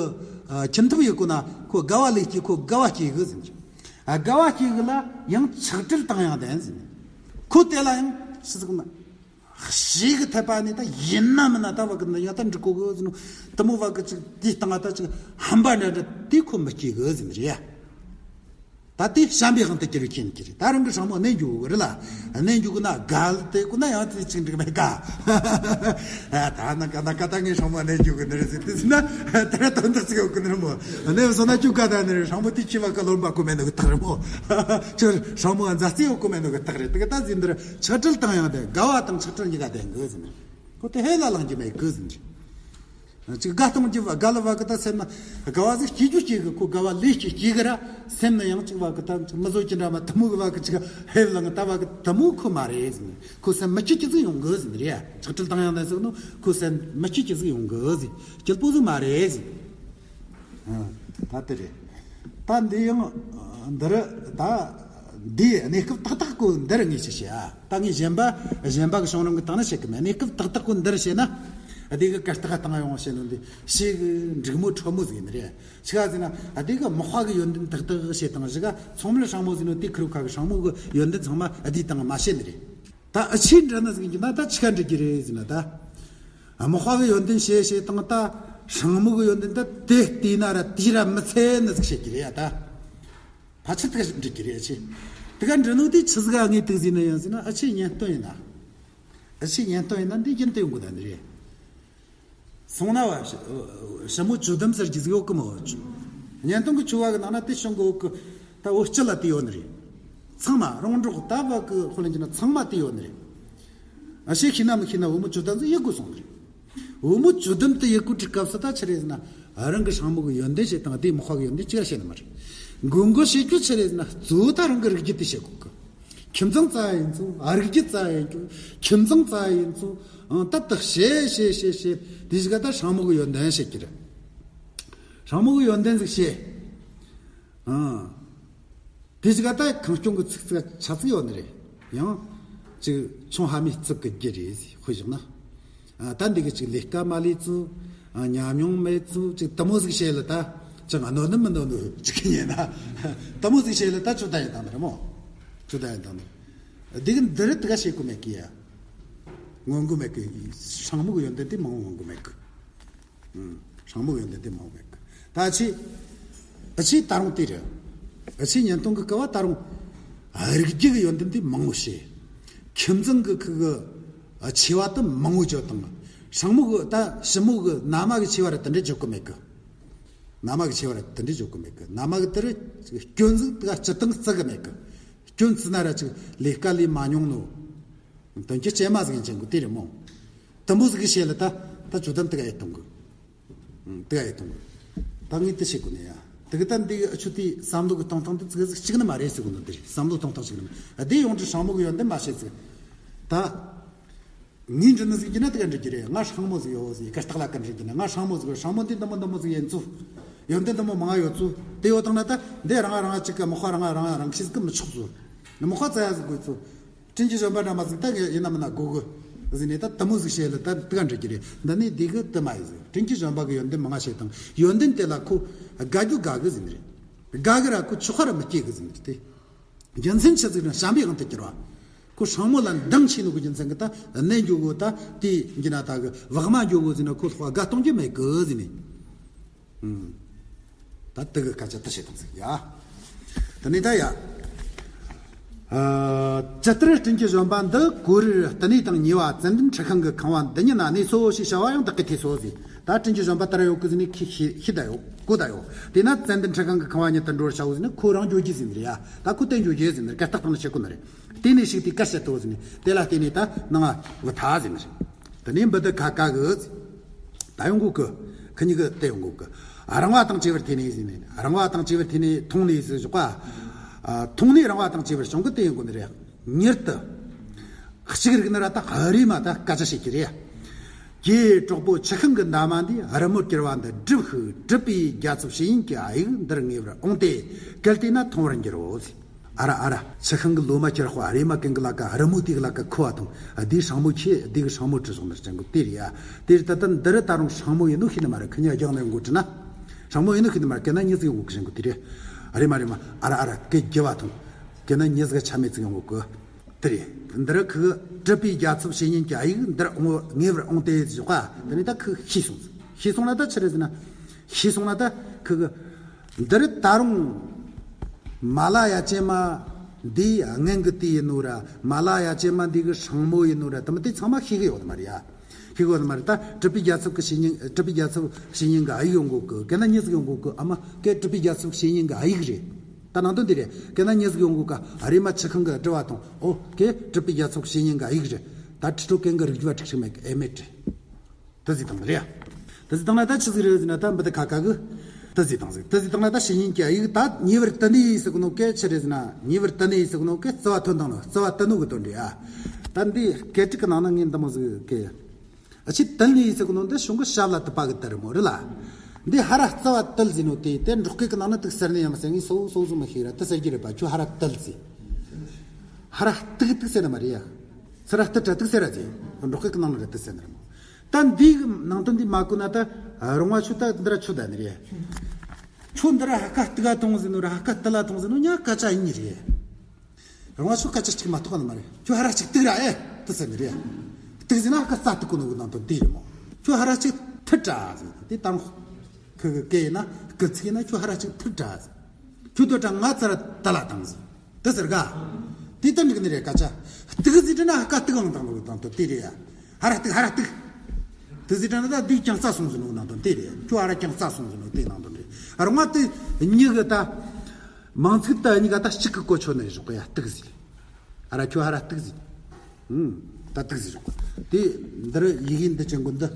ཨ། ཁྱིམ་ཐབ་ཡོད་གོ་ན་ཁོ་དགའ་བ་ལས་སྐྱེས། ཁོ་དགའ་བ་སྐྱེ་གི་ཟེར་གྱི། ཨ། དགའ་བ་སྐྱེ་གི་ལ་ཡང་ཆགས་བྲལ་དང་ཡང་ལྡན་ཟེར། ཁོ་དེ་ལ་ཡང་ཕྱི་ཟིག་ན། ཞེ་གི་འཐད་པ་ནི་ད་ཡིན་ན་མིན་ན་ད་བ་གི་ན་ཡང་ད་འགྲིག་གོ་གི་ཟེར་ནོ། དེ་མོ་བ་གི་ཅིག་དེའི་སྟེང་ང་ད་ཅིག་ཧམ་པ་འདྲ་འདྲ་དེ་ཁོ་མི་སྐྱེ་གི་ཟེར་ནི་རེད་ཡ། ད་དེ་བྱམས་པའི་དབང་དུ་གྱུར་བའི་རྐྱེན་གྱིས་རེད། ད་རང་གི་སྲིང་མོ་གནས་འགྱོ་གི་རེད་ལ། གནས་འགྱོ་གི་ན་དགའ་ལ་དེ་གོ་ན་ཡང་དེ་ཅིག་འགྲིག་མེད་ཀ། ད་ན་ཀ་ན་ཀ་ད་ངའི་སྲིང་མོ་གནས་འགྱོ་གི་ནི་རེད་ཟེར་དེ་ཟེར་ན། དེ་ར་དོན་དག་ཅིག་ཡོད་གི་ནི་རེད་མོ། གནས་སོང་ན་ཅུ་ཀ་ད་ནི་རེད། སྲིང་མོ་དེ་ཅི་བ་ཀ་ལོན་པ་གོ་མེད་ནོ་གི་རྟགས་རེད་མོ། ཅོ་སྲིང་མོ་མཛའ་བརྩེ་ཡོད་གོ་མེད་ནོ་གི་རྟགས་རེད། དེ་ག་ད་ཟིན་འདིར་ཆགས་བྲལ་དང་ཡང་ལྡན། དགའ་བ་དང་ཆགས་བྲལ་གཉིས་ཀ་ལྡན་གི་ཟིན། ཁོ་དེ་ཧེ་ལ་ལང་རྒྱུ་མེད་གི་ཟིན། ཅིག་དགའ་གཏོང་རྒྱུ་བ་དགའ་ལ་བ་གི་ད་སེམས་ན་དགའ་བ་ཟིག་སྐྱེ་རྒྱུ་སྐྱེ་གི། ཁོ་དགའ་བ་ལས་སྐྱེ་སྐྱེ་གི་ར། སེམས་ན་ཡང་ཅིག་བ་གི་ད་མི་བཟོ་རྒྱུ་འདྲ་མ་དེ་མོ་གི་བ་གི་ཅིག་ཧེ་ལ་ང་ད་བ་གི་དེ་མོ་ཁོ་མ་རེད་ཟིན། ཁོ་སེམས་མི་སྐྱིད་སྐྱིད་ཟིག་ཡོང་གི་ཟིན་རེད། ཆགས་བྲལ་དང་ཡང་ལྡན་ཟིག་ནོ། ཁོ་སེམས་མི་སྐྱིད་སྐྱིད་ཟིག་ཡོང་གི་ཟིན། སྐྱིད་པོ་ཟིག་མ་རེད་ཟིན། ཨ། ད་དེ་རེད། ད་འདི་ཡང་འདི་རུ་ད་འདིའི་གནས་སྐབས་ཏག་ཏག་གོ་འདི་རུ་ངས་ཞིག་བཤད་ཨ། ད་ངས་གཞན་པ་གཞན་པ་གི་བྱུང་རིམ་གི་སྟེང་ན་བཤད་གི་མེད། གནས་སྐབས་ཏག་ཏག་གོ་འདི་རུ་བཤད་ན། འདི་གི་གར་སྟེགས་སྟེང་ཡོང་བཤད་ནོ་འདི་ཞེ་གི་འགྲིག་མོ་ཁྲོ་མོ་ཟིག་ཡིན་རེད། ཆི་ག་ཟེར་ན་འདི་གི་མག་པ་གི་ཡོན་ཏན་ཏག་ཏག་བཤད་དང་། བཞི་ག་ཚང་མ་ལ་སྲིང་མོ་ཟེར་ནོ་དེ་ཁུ་རུ་ཁ་གི་སྲིང་མོ་གི་ཡོན་ཏན་ཚང་མ་འདི་སྟེང་མ་བཤད་ནི་རེད། ད་ཨ་ཆི་འདྲ་ན་ཟིག་ཡིན་གྱི་ན་ད་ཆི་ག་འདྲ་གི་རེད་ཟེར་ན་ད། མག་པ་གི་ཡོན་ཏན་བཤད་བཤད་དང་ད་སྲིང་མོ་གི་ཡོན་ཏན་ད་དེ་བལྟས་ན་ར་དེ་ར་མི་ཚད་ནི་ཟིག་བཤད་ཀྱི་རེད་ཡ་ད། ཕལ་ཆེར་དེ་ག་འདྲ་གི་རེད་ཨ་ཆི། དེ་ག་འདྲ་ནོ་དེ་ཆི་ཟིག་ག་ངས་དེ་ག་ཟེར་ན་ཡང་ཟེར་ན་ཨ་ཆི་གཉེན་སྟོན་ཡིན་ན། ཨ་ཆི་གཉེན་སྟོན་ཡིན་ན་འདི་རྒྱུན་དུ་ཡོང་གི་ད་འདི་རེད། སོང་ན་བ་ཞི་མོ་ཇོ་དམ་ཟེར་གྱི་ཟིག་ཡོད་གི་མོ། གཉེན་སྟོན་གི་ཆུ་བ་གི་ནང་ན་དེ་བྱུང་གི་ཡོད་གི། ད་འོ་སྤྱི་ལ་དེ་ཡོད་ནི་རེད། ཚང་མ་རོང་འབྲོག་ད་བ་གི་ཧོ་ལན་གྱི་ན་ཚང་མ་དེ་ཡོད་ནི་རེད། ཨ་ཤེས་ཤེས་ན་མི་ཤེས་ན་བུ་མོ་ཇོ་དམ་ཟིག་ཡོད་གི་སོང་ནི་རེད། བུ་མོ་ཇོ་དམ་དེ་ཡོད་གི་དུས་སྐབས་སུ་ད་ཆི་རེད་ཟེར་ན། རང་གི་སྲིང་མོ་གི་ཡོན་ཏན་བཤད་དང་དེ་མག་པ་གི་ཡོན་ཏན་ཅི་ཡང་བཤད་ནི་མ་རེད། མགོ་མགོ་བཤད་རྒྱུ་ཆི་རེད་ཟེར་ན་གཙོ་བོ་ད་རང་གི་རིགས་རྒྱུད་དེ་བཤད་དགོས་གི། ཁྱིམ་ཚང་རྩ་ཡིན་ཚུལ། ཨ། རིགས་རྒྱུད་རྩ་ཡིན་ཚུལ། ཁྱིམ་ཚང་རྩ་ཡིན་ཚུལ། ཨང་། ད་ལྟ་བཤད་བཤད་བཤད་བཤད་དེ་ཞིག་ག་ད་སྲིང་མོ་གི་ཡོན་ཏན་བཤད་ཀྱི་རེད། སྲིང་མོ་གི་ཡོན་ཏན་ཟིག་བཤད། ཨང་། དེ་ཞིག་ག་ད་ཁང་སྐྱོང་གི་ཚིག་ཚིག་ཆ་ཚིག་ཡོད་ནི་རེད། ཡང་ཅིག་ཆུང་ཧ་མའི་རྩིབ་ཀྱི་རྒྱུ་རེད་ཟེར་དཔེ་བཞག་ན། ཨ། ད་འདི་གི་ཅིག་ལས་ཀ་མ་ལས་ཚུལ། ཨ། ཉམས་མྱོང་མེད་ཚུལ། ཅིག་དེ་མོ་ཟིག་བཤད་ལ་ད་ཅིག་གནོད་ནི་མི་གནོད་ནི་ཅིག་ཡིན་ན། དེ་མོ་ཟིག་བཤད་ལ་ད་ཆུ་ད་ཡིན་དང་ནི་རེད་མོ། ཆུ་ད་ཡིན་དང་ནི། འདི་གི་འདི་རི་དེ་ག་བཤད་གོ་མེད་གི་ཡ། མངོན་གོ་མེད་གི། སྲིང་མོ་གི་ཡོན་ཏན་དེ་མང་མངོན་གོ་མེད་གི། ཨུམ། སྲིང་མོ་གི་ཡོན་ཏན་དེ་མང་མེད་གི། ད་ཨ་ཆི། ཨ་ཆི་ད་རུང་དེ་རེད། ཨ་ཆི་གཉེན་སྟོན་གི་སྐབས་བ་ད་རུང་། ཨ། རིགས་རྒྱུད་གི་ཡོན་ཏན་དེ་མང་བོ་བཤད། ཁྱིམ་ཚང་གི་ཁུ་གི། ཨ། ཆེ་བ་དེ་མང་བོ་བརྗོད་དང་། སྲིང་མོ་གི་ད་ཞི་མོ་གི་མནའ་མ་གི་ཆེ་བ་ར་དེ་འདྲ་བརྗོད་གི་མེད་གི། མནའ་མ་གི་ཆེ་བ་ར་དེ་འདྲ་བརྗོད་གི་མེད་གི། མནའ་མ་གི་དེ་རུ་སྐྱོན་ཟིག་དེ་ག་སྤྱི་བཏང་བརྩི་གི་མེད་གི། སྐྱོན་བརྩི་ན་ར་ཅིག་ལས་ཀ་ལས་མ་མྱོང་ནོ། དོན་གྱི་སྐྱེས་མ་ཟིག་ཡིན་ཅན་གི་དེ་རེད་མོ། དུམ་བུ་ཟིག་གི་བཤད་ལ་ད་ད་ཇོ་དམ་དེ་ག་ཡེ་གཏོང་གི། ཨང་། དེ་ག་ཡེ་གཏོང་གི། ད་ངས་དེ་བཤད་དགོས་ནས་ཡ། དེ་གི་ད་འདི་གི་ཨ་ཆུ་དེའི་བསམ་བློ་གི་གཏོང་སྟངས་དེ་ཙི་གེ་ཟིག་གཅིག་ནི་མ་རེད་ཟེར་གོ་ནོ་དེ་རེད། བསམ་བློ་གཏོང་སྟངས་གཅིག་ནི་མ་རེད། དེ་ཡོང་དུས་སྲིང་མོ་གི་ཡོན་ཏན་མ་བཤད་ཟིག། ད་ངས་འདྲི་ནི་ཟིག་གི་ན་དེ་ག་འདྲི་རྒྱུ་རེད། ང་སྲིང་མོ་ཟིག་ཡོད་ཟིག་ག་སྟག་ལ་ག་འདྲི་རྒྱུ་ན། ང་སྲིང་མོ་ཟིག་ཡོད། སྲིང་མོ་འདི་འདི་མོ་འདི་མོ་ཟིག་ཡིན་ཚུལ། ཡོན་ཏན་འདི་མོ་མང་ཡོད་ཚུལ་དེ་ཡོད་དང་ན། ད་འདི་རང་རང་གཅིག་གི་མག་པ་རང་རང་རང་ཤེས་ཟིག་གི་མི་ཆོག་ཚུལ། མག་པ་བཙལ་ཡ་ཟིག་དགོས་ཚུལ། དྲིན་གྱི་བཞོན་པ་འདྲ་མ་ཟིག་ད་ཡིན་ན་མིན་ན་དགོས་གི་ཟིག་ནས་ད་དེ་མོ་ཟིག་བཤད་ལ་ད་དེ་ག་འདྲི་རྒྱུ་རེད། འདི་ནས་འདི་གི་དེ་མ་ཡིན་ཟིག། དྲིན་གྱི་བཞོན་པ་གི་ཡོན་ཏན་མང་ང་བཤད་དང་། ཡོན་ཏན་དེ་ལ་ཁོ་དགའ་རྒྱུ་དགའ་གི་ཟིག་ནི་རེད། དགའ་གི་ར་ཁོ་ཆོག་ཁ་ར་མི་སྐྱེ་གི་ཟིག་ནི་རེད་དེ། རྒྱུ་མཚན་ཆི་ཟིག་ན་བྱམས་པའི་དབང་དུ་གྱུར་བ། ཁོ་སྲིང་མོ་ལ་འདང་ཆེ་ནོ་གི་རྒྱུ་མཚན་གི་ད་གནས་འགྱོ་གོ། ད་དེ་འགྱི་ན་ད་གི་བག་མ་འགྱོ་གོ་ཟིག་ན་ཁོ་ལྷོ་དགའ་གཏོང་རྒྱུ་མེད་གི་ཟིག་ནི། ད་དེ་གི་སྐད་ཆ་དེ་བཤད་དང་ཟིག་ཡ། དེ་ནས་ད་ཡ། ཨ། ཇི་ལྟར་དྲིན་གྱི་བཞོན་པ་འདི་གོ་རིར་བསྟི་གནས་དང་ཉེ་བ་ཙན་དན་ཁྲི་ཁང་གི་ཁང་བ་འདི་ཉིད་ན་གནས་སོ་ཞེས་བྱ་བ་ཡང་བདག་གིས་ཐོས་སོ་ཟེར། ད་དྲིན་གྱི་བཞོན་པ་ལྟར་ཡོད་གི་ཟེར་ནས་ཁྱེད་ཤེས་ཤེས་ད་ཡོད་གོ་ད་ཡོད། དེས་ན་ཙན་དན་ཁྲི་ཁང་གི་ཁང་བ་ཉིད་དུ་འགྲོ་བར་བྱའོ་ཟེར་ནས་ཁོ་རང་འགྱོ་རྒྱུ་ཟེར་ནི་རེད་ཡ། ད་ཁོ་དེ་འགྱོ་རྒྱུ་ཟེར་ནི་རེད། སྐད་བཏགས་བཏང་ནས་བཤད་གོ་ནི་རེད། དེ་ནས་ཞིག་དེ་བཀའ་བཤད་དོ་ཟེར་ནས་དེ་ལ་བརྟེན་ནས་ད་ནང་བུ་ཐ་ཟེར་ནི་རེད། དེ་ནས་འབུ་དུ་ཁ་ཀ་གི་ད་ཡོང་གོ་གི། ཁི་གཉིས་ཀི་དེ་ཡོང་གོ་གི། རིང་བ་དང་བཅས་པར་ཐོས་ནས་ཟེར་ནས། རིང་བ་དང་བཅས་པར་ཐོས་ནས་མཐོང་ནས་ཟེར་བཞག་པ། ཨ། མཐོང་ནས་རིང་བ་དང་བཅས་པར་བྱུང་གི་དེ་ཡོང་གོ་ནི་རེད། མྱུར་དུ། གཅིག་རིག་ནི་ར་ད་རེས་མ་ད་སྐད་ཆ་བཤད་ཀྱི་རེད། ཀྱེ་གྲོགས་པོ། ཆུ་ཤིང་གི་འདབ་མ་འདིས། རི་མོར་གྱུར་པ་འདི་བསྒྲུབས་ཤིག། གྲུབ་པའི་རྒྱལ་ཚབ་བཤེས་གཉེན་གྱི་དབྱིག་འདིར་ངེས་པར་འོང་སྟེ། གལ་ཏེ་ན་མཐོང་བར་འགྱུར་རོ་ཟེར། ཨ་ར་ཨ་ར། ཆུ་ཤིང་གི་ལོ་མ་གྱུར་པ་རེ་མ་ཀུན་གྱི་ལ་ཀ་རི་མོ་དེ་གི་ལ་ཀ་ཁུ་བ་དང་། དེའི་སྲང་མོ་ཆེ་དེ་གི་སྲང་མོ་བྲི་སོང་ནི་ཅན་གོ་དེ་རེད་ཡ། དེ་རེད། ད་ལྟ་འདི་རུ་ད་རུང་སྲང་མོ་ཡིན་ནོ་ཤེས་ནི་མ་རེད། ཁི་ཉ་རྒྱང་ནས་འགོ་བྲི་ན། སྲང་མོ་ཡིན་ནོ་ཤེས་ནི་མ་རེད། གན་ན་མྱི་ཟིག་ཡོང་གོ་གི་ཅན་གོ་དེ་རེད། རེ་མ་རེ་མ། ཨ་ར་ཨ་ར། ཀྱེ་རྒྱུ་བ་དང་། གན་ན་མྱི་ཟིག་ཆ་མེད་ཟིག་ཡོང་གོ་གི། དེ་རེད། འདིར་ཁུ་གྲུབ་པའི་རྒྱལ་ཚབ་བཤེས་གཉེན་གྱི་དབྱིག་འདིར་འོང་ངེས་པར་འོང་སྟེ་ཞོག་ག་དེ་ནས་ད་ཁུ་ཤེས་སོང་། ཤེས་སོང་ན་ད་ཆི་རེད་ཟེར་ན། ཤེས་སོང་ན་ད་ཁུ་གི་འདིར་ད་རུང་མ་ལ་ཡ་ཅན་མ་འདིའི་སྔན་གི་དེ་ཡིན་ནོ་ར། མ་ལ་ཡ་ཅན་མ་འདི་གི་སྲང་མོ་ཡིན་ནོ་ར། དེ་མ་དེ་ཚང་མ་ཤེས་གི་ཡོད་མ་རེད་ཡ། ཤེས་གི་ཡོད་མ་རེད། ད་གྲུབ་པའི་རྒྱལ་ཚབ་ཀྱི་བཤེས་གཉེན། གྲུབ་པའི་རྒྱལ་ཚབ་བཤེས་གཉེན་གྱི་དབྱིག་ཡོང་གོ་གི། གན་ན་མྱི་ཟིག་ཡོང་གོ་གི། ཨ་མ་ཀྱེ་གྲུབ་པའི་རྒྱལ་ཚབ་བཤེས་གཉེན་གྱི་དབྱིག་རེད། ད་ནང་དོན་འདི་རེད། གན་ན་མྱི་ཟིག་ཡོང་གོ་ག་རེ་མ་ཆུ་ཤིང་གི་བྲི་བ་དང་། ཨོ་ཀྱེ་གྲུབ་པའི་རྒྱལ་ཚབ་བཤེས་གཉེན་གྱི་དབྱིག་རེད། ད་ཁྲི་ཁྲོ་གན་གི་རིག་རྒྱུ་བ་ཁྲིག་ཁྲིག་མེད་གི་ཨེ་མེད་དེ་ཟིག་དང་རེད། དེ་ཟིག་དང་ན་ད་ཆི་ཟིག་རེད་ཟེར་ན། ད་འབུ་དེ་ཁ་ཁ་གི་དེ་ཟིག་དང་ཟིག་དེ་ཟིག་དང་ན་ད་བཤེས་གཉེན་གྱི་དབྱིག་ད་ཉེ་བར་དུ་ནི་ཟེར་གོ་ནོ་ཀྱེ་ཆི་རེད་ཟེར་ན། ཉེ་བར་དུ་ནི་ཟེར་གོ་ནོ་ཀྱེ་རྩ་བ་ཐོན་དང་ནོ། རྩ་བ་དུ་ནོ་གི་དོན་རེད་ཨ། ད་འདི་སྐད་ཀྲིག་གི་ནང་ན་ངས་འདི་མོ་ཟིག་ཀྱེ། ཨ་ཆི་དལ་ནི་ཟེར་གོ་ནོ་འདི་གཞུང་གི་ཞབས་ལ་དུ་པ་གི་དལ་རེད་མོ་རེད་ལ། འདི་ཧ་ར་རྩ་བ་དལ་ཟེར་ནོ་དེ་དེ་འབྲོག་སྐད་གི་ནང་ན་དུག་ཟེར་ནི་ཡང་མ་ཟེར། ངས་སོ་སོ་སོ་མི་ཤེས་ར། དུ་ཟེར་གྱི་རེད་པ། ཁྱོད་ཧ་ར་དལ་ཟེར། ཧ་ར་དུག་དུག་ཟེར་ནི་མ་རེད་ཡ། ཚུར་ར་དུ་དྲ་དུག་ཟེར་ར་ཟེར། འབྲོག་སྐད་གི་ནང་ན་ར་དུ་ཟེར་ནི་རེད་མོ། ད་འདི་གི་ནང་དོན་འདི་མ་གོ་ན་ད་རོང་བ་ཆུ་ད་འདི་ར་ཆུ་ད་ནི་རེད། ཁྱོད་འདི་ར་ཧ་ཀ་དུག་ག་ཐོང་ཟེར་ནོ་ར་ཧ་ཀ་དལ་ལ་ཐོང་ཟེར་ནོ་ཉ་སྐད་ཆ་ཡིན་ནི་རེད། རང་བ་སོ་སྐད་ཆ་གཅིག་མ་གཏོགས་ནི་མ་རེད། ཁྱོད་ཧ་ར་གཅིག་དུག་ར་ཨེ་དུ་ཟེར་ནི་རེད། དུག་ཟེར་ན་ཧ་ཀ་རྩ་དུག་གོ་ནོ་གི་ནང་དོན་དེ་རེད་མོ། ཁྱོད་ཧ་ར་གཅིག་ཐུར་དྲ་ཟེར་དེ་དང་ཁུ་གི་སྐད་ཡིན་ན་སྐུ་ཚིག་ཡིན་ན་ཁྱོད་ཧ་ར་གཅིག་ཐུར་དྲ་ཟེར། ཁྱོད་དོ་དྲ་ང་ཚར་དལ་ལ་དང་ཟེར་དུ་ཟེར་ག་དེ་ལྟར་འགྲིག་ནི་རེད་སྐད་ཆ། དུག་ཟེར་དྲ་ན་ཧ་ཀ་དུག་ཨང་དང་ནོ་གི་ནང་དོན་དེ་རེད་ཡ། ཧ་ར་དུག་ཧ་ར་དུག་དུག་ཟེར་དྲ་ན་ད་དུག་ཀྱང་རྩ་སོང་ཟེར་ནོ་གི་ནང་དོན་དེ་རེད། ཁྱོད་ཧ་ར་ཀྱང་རྩ་སོང་ཟེར་ནོ་དེ་ནང་དོན་རེད། རང་བ་དེ་གཉིས་གི་ད། མིང་ཚིག་དེ་གཉིས་ཀ་ད་གཅིག་གི་གོ་ཆོད་ནི་རེད་ཞོག་གི་ཡ། དུག་ཟེར། ཨ་ར་ཁྱོད་ཧ་ར་དུག་ཟེར། ཨུམ། ད་དུག་ཟེར་ཞོག་གི། དེ་འདིར་ཡི་གེ་འདི་ཅན་གོ་འདི།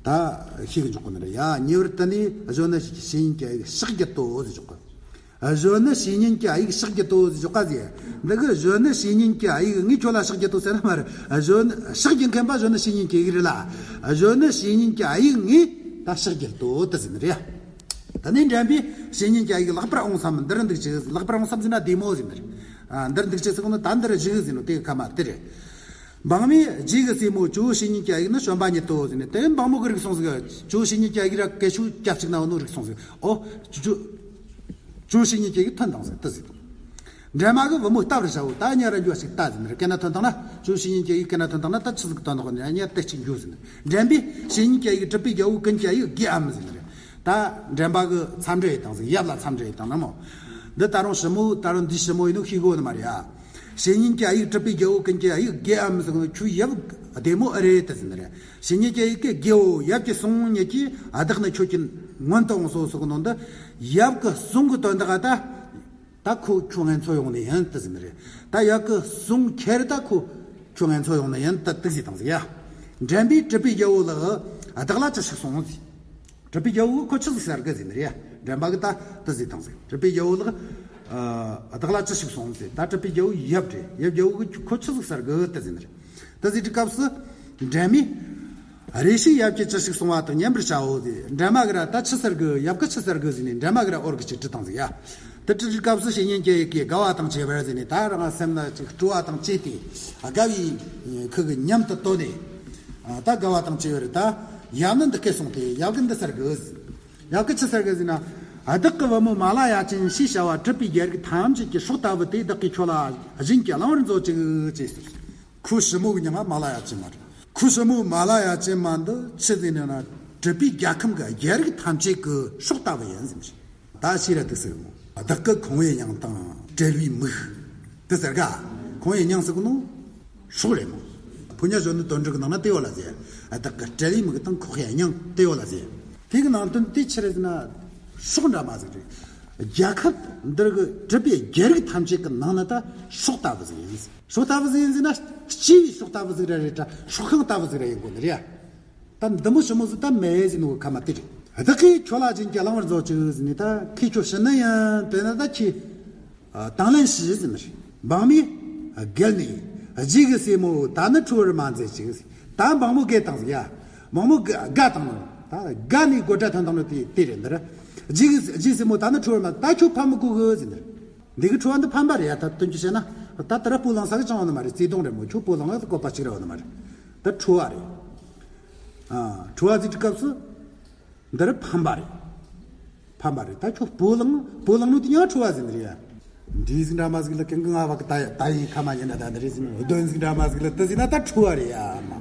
ད་ཤེས་གི་འཇོག་གོ་ནི་རེད་ཡ། ཉེ་བར་དུ་ནི་གཞོན་ནུ་བཤེས་གཉེན་གྱི་དབྱིག་ཕྱག་བགྱིད་དོ་ཟེར་ཞོག་གི། གཞོན་ནུ་བཤེས་གཉེན་གྱི་དབྱིག་ཕྱག་བགྱིད་དོ་ཟེར་ཞོག་ག་ཟེར། འདི་གི་གཞོན་ནུ་བཤེས་གཉེན་གྱི་དབྱིག་ངས་ཁྱོད་ལ་ཕྱག་བགྱིད་དོ་ཟེར་ན་མ་རེད། གཞོན་ཕྱག་བགྱིད་མཁན་པ་གཞོན་ནུ་བཤེས་གཉེན་གྱི་དབྱིག་རེད་ལ། གཞོན་ནུ་བཤེས་གཉེན་གྱི་དབྱིག་ངས་ད་ཕྱག་བགྱིད་དོ་དུ་ཟེར་ནི་རེད་ཡ། ད་ནི་འགྲན་པའི་བཤེས་གཉེན་གྱི་དབྱིག་ལེགས་པར་འོང་སམ། འདིར་འདུག་ཅིག་ལེགས་པར་འོང་སམ་ཟེར་ན་བདེ་མོ་ཟེར་ནི་རེད། ཨ། འདིར་འདུག་ཅིག་ཟེར་གོ་ནི་ད་འདིར་བཞུགས་ཟེར་ནོ་དེ་གི་ཁ་མ་དེ་རེད། འབངས་མི་རྗེ་གི་སྲས་མོ་ཇོ་བོ་བཤེས་གཉེན་གྱི་དབྱིག་ནི་བྱོན་པ་ཉིད་དོ་ཟེར་ནི་དེ་འབངས་མོ་གི་རིགས་སོང་ཟིག་ཇོ་བོ་བཤེས་གཉེན་གྱི་དབྱིག་ར་གད་ཤུ་སྐྱབས་གཅིག་ན་འོ་ནོ་རིགས་སོང་ཟིག་ཨོ། ཇོ་ཇོ་བོ་བཤེས་གཉེན་གྱི་དབྱིག་ཐོན་དང་ཟེར་དུ་ཟེར་དང་། འདྲེན་མ་གི་བུ་མོ་ལྟ་བར་བྱའོ། ད་ཉ་ར་འགྱོ་ཞིག་ལྟ་ཟེར་ནི་རེད། སྐད་ན་ཐོན་དང་ན་ཇོ་བོ་བཤེས་གཉེན་གྱི་དབྱིག་སྐད་ན་ཐོན་དང་ན་ད་ཆི་ཟིག་ཐོན་དང་ན་ཉ་དེ་གཅིག་འགྱོ་ཟེར་ནི། འདྲེན་པའི་བཤེས་གཉེན་གྱི་དབྱིག་གྲུབ་པའི་རྒྱལ་པོ་ཀུན་གྱི་དབྱིག་དགེའམ་ཟེར་ནི་རེད། ད་འདྲེན་པ་གི་མཚམས་འདྲི་ཡི་དང་ཟིག་ཡབ་ལ་མཚམས་འདྲི་ཡི་དང་ན་མོ། འདི་ད་རུང་ཞི་མོ་ད་རུང་འདི་ཞི་མོ་ཡིན་ནོ་ཤེས་གོ་ནི་མ་རེད་ཨ། བཤེས་གཉེན་གྱི་དབྱིག་གྲུབ་པའི་རྒྱལ་པོ་ཀུན་གྱི་དབྱིག་དགེའམ་ཟེར་གོ་ནོ་ཁྱོད་ཡབ་བདེ་མོ་ཨེ་རེད་དུ་ཟེར་ནི་རེད། བཤེས་གཉེན་གྱི་དབྱིག་གི་རྒྱལ་པོ་ཡབ་ཀྱི་གསུང་ཉིད་ཀྱིས་བདག་ནི་ཁྱོད་ཀྱི་མངོན་དུ་འོང་སོ་ཟེར་གོ་ནོ་འདི། ཡབ་ཀྱི་གསུང་གི་དོན་དག་ད། ད་ཁོ་ཁྱོད་ངན་འཚོ་ཡོང་ནི་ཡིན་དུ་ཟེར་ནི་རེད། ད་ཡབ་ཀྱི་གསུང་ཁྱེར་ད་ཁོ་ཁྱོད་ངན་འཚོ་ཡོང་ནི་ཡིན་དུ་དུག་ཟེར་དང་ཟིག་ཡ། འདྲེན་པའི་གྲུབ་པའི་རྒྱལ་པོ་ལགས། བདག་ལ་ཅི་ཞིག་གསུངས་ཟེར། གྲུབ་པའི་རྒྱལ་པོ་ཁོ་ཆི་ཟིག་ཟེར་གི་ཟེར་ནི་རེད་ཡ། འདྲེན་པ་གི་ད་དུ་ཟེར་དང་ཟིག་གྲུབ་པའི་རྒྱལ་པོ་ལགས། བདག་ལ་ཅི་ཞིག་གསུངས་ཟེར། ད་གྲུབ་པའི་རྒྱལ་པོ་ཡབ་རེད། ཡབ་རྒྱལ་པོ་གི་ཁོ་ཆི་ཟིག་ཟེར་གི་དུ་ཟེར་ནི་རེད། དུ་ཟེར་དུས་སྐབས་སུ། འདྲེན་མས། རེ་ཞིག་ཡབ་ཀྱིས་ཅི་ཞིག་གསུང་བ་དང་ཉན་པར་བྱའོ་ཟེར། འདྲེན་མ་གི་ར་ད་ཆི་ཟེར་གི་ཡབ་ཀྱིས་ཆི་ཟེར་གི་ཟེར་ནས་འདྲེན་མ་གི་ར་འོར་གི་ཅིག་དྲི་དང་ཟིག་ཡ། དེ་དྲི་དུས་སྐབས་སུ་བཤེས་གཉེན་གྱི་དབྱིག་གིས་དགའ་བ་དང་བཅས་པར་ཟེར་ནས་ད་རང་སེམས་ལ་ཅིག་སྤྲོ་བ་དང་བཅས་ཏེ། དགའ་བའི་ཁུ་གི་ཉམས་དུ་བཏོན་ནས། ད་དགའ་བ་དང་བཅས་པར་ད་ཡབ་ནི་འདི་སྐད་གསུངས་ཏེ་ཡབ་ཀྱིས་འདི་ཟེར་གི་ཟེར། ཡབ་ཀྱིས་ཆི་ཟེར་གི་ཟེར་ན། བདག་གི་བུ་མོ་མ་ལ་ཡ་ཅན་ཞེས་བྱ་བ་གྲུབ་པའི་རྒྱལ་རིགས་ཐམས་ཅད་ཀྱི་སྲོག་ལྟ་བུ་དེ་བདག་གིས་ཁྱོད་ལ་བྱིན་གྱིས་བླང་བར་མཛོད་ཅིག་ཅེས་ཟེར། ཁོ་ཞི་མོ་གི་མྱིང་ང་མ་ལ་ཡ་ཅན་མ་རེད། ཁོ་ཞི་མོ་མ་ལ་ཡ་ཅན་མ་འདི་ཆི་ཟིག་ནས་ན་གྲུབ་པའི་རྒྱལ་ཁམས་ཀྱི་རྒྱལ་རིགས་ཐམས་ཅད་ཀྱི་སྲོག་ལྟ་བུ་ཡིན་ཟེར་ཞིང་། ད་ཤེས་ར་འདུག་ཟེར་མོ། བདག་གི་ཁང་བའི་མྱིང་དང་བྲལ་བའི་མིག་དེ་ཟེར་ག་ཁང་བའི་མྱིང་ཟེར་གི་ནོ། སྲོག་རེད་མོ། ཕོ་ཉ་གཞོན་ནུ་དོན་གྲུབ་ཀྱི་ནང་ན་དེ་ཡོད་ལ་ཟེར། བདག་གི་བྲལ་བའི་མིག་དང་ཁོག་ཡ་མྱིང་དེ་ཡོད་ལ་ཟེར། དེ་གི་ནང་དོན་དེ་ཆི་རེད་ཟེར་ན། སྲོག་འདྲ་མ་ཟིག་རེད། རྒྱལ་ཁབ་འདིར་གི་གྲུབ་པའི་རྒྱལ་རིགས་ཐམས་ཅད་ཀྱི་ནང་ན་ད་སྲོག་ལྟ་བུ་ཟིག་ཡིན། སྲོག་ལྟ་བུ་ཟིག་ཡིན་ཟེར་ན་སྐྱེས་པའི་སྲོག་ལྟ་བུ་ཟིག་ར་རེད་དྲ་སྲོག་ཤིང་ལྟ་བུ་ཟིག་ར་ཡིན་དགོས་ནི་རེད། ད་འདི་མོ་ཞི་མོ་ཟིག་ད་མེད་ཟེར་ནོ་གི་ཁ་མ་དེ་རེད། བདག་གིས་ཁྱོད་ལ་བྱིན་གྱིས་བླང་བར་མཛོད་ཅིག་ཟེར་ནས་ད་ཁྱེད་ཁྱོད་ཤི་ནི་ཡིན་དེ་ན་ད་ཁྱེད། དང་ལེན་ཞུས་ཟེར་ནི་རེད། འབངས་མི་བརྒལ་ནས་རྗེ་གི་སྲས་མོ་ད་ནི་ཁྲོ་བར་མ་མཛད་ཅིག་ད་འབངས་མོ་བརྒལ་དང་ཟིག་ཡ། མང་མོ་དགའ་དགའ་བཏང་ནོ། ད་དགའ་ནས་དགོད་སྒྲ་ཐོན་བཏང་ནོ་དེ་དེ་རེད་འདིར། རྗེས་རྗེས་སྲས་མོ་ད་ནི་ཁྲོ་བར་མ་ད་ཁྱོད་ཕམ་མི་དགོས་གི་ཟེར་འདིར། འདི་གི་ཁྲོ་བ་འདི་ཕམ་པ་རེད་ཡ། ད་དོན་གྱི་བཤད་ན་ད་དེ་ར་སྤོ་ལངས་ས་གི་ཅང་ཡོད་ནི་མ་རེད། བརྩེ་དུང་རེད་མོ། ཁྱོད་སྤོ་ལངས་ཡོད་བཀོད་པ་གཅིག་ར་ཡོད་ནི་མ་རེད། ད་ཁྲོ་བ་རེད། ཨ་ཁྲོ་བ་ཟེར་གྱི་སྐབས་སུ་འདི་ར་ཕམ་པ་རེད། ཕམ་པ་རེད། ད་ཁྱོད་སྤོ་ལངས་སྤོ་ལངས་ནོ་དེ་ཡང་ཁྲོ་བ་ཟེར་ནི་རེད་ཡ། འདྲེ་ཟིག་འདྲ་མ་ཟིག་ལ་ཀན་ཀན་ང་བ་གི་ད་ད་ཡིན་ཁ་མ་ཉན་ན་ད་འདི་རེད་ཟེར་ནོ། གདོན་ཟིག་འདྲ་མ་ཟིག་ལ་དེ་ཟིག་ན་ད་ཁྲོ་བ་རེད་ཡ་མ།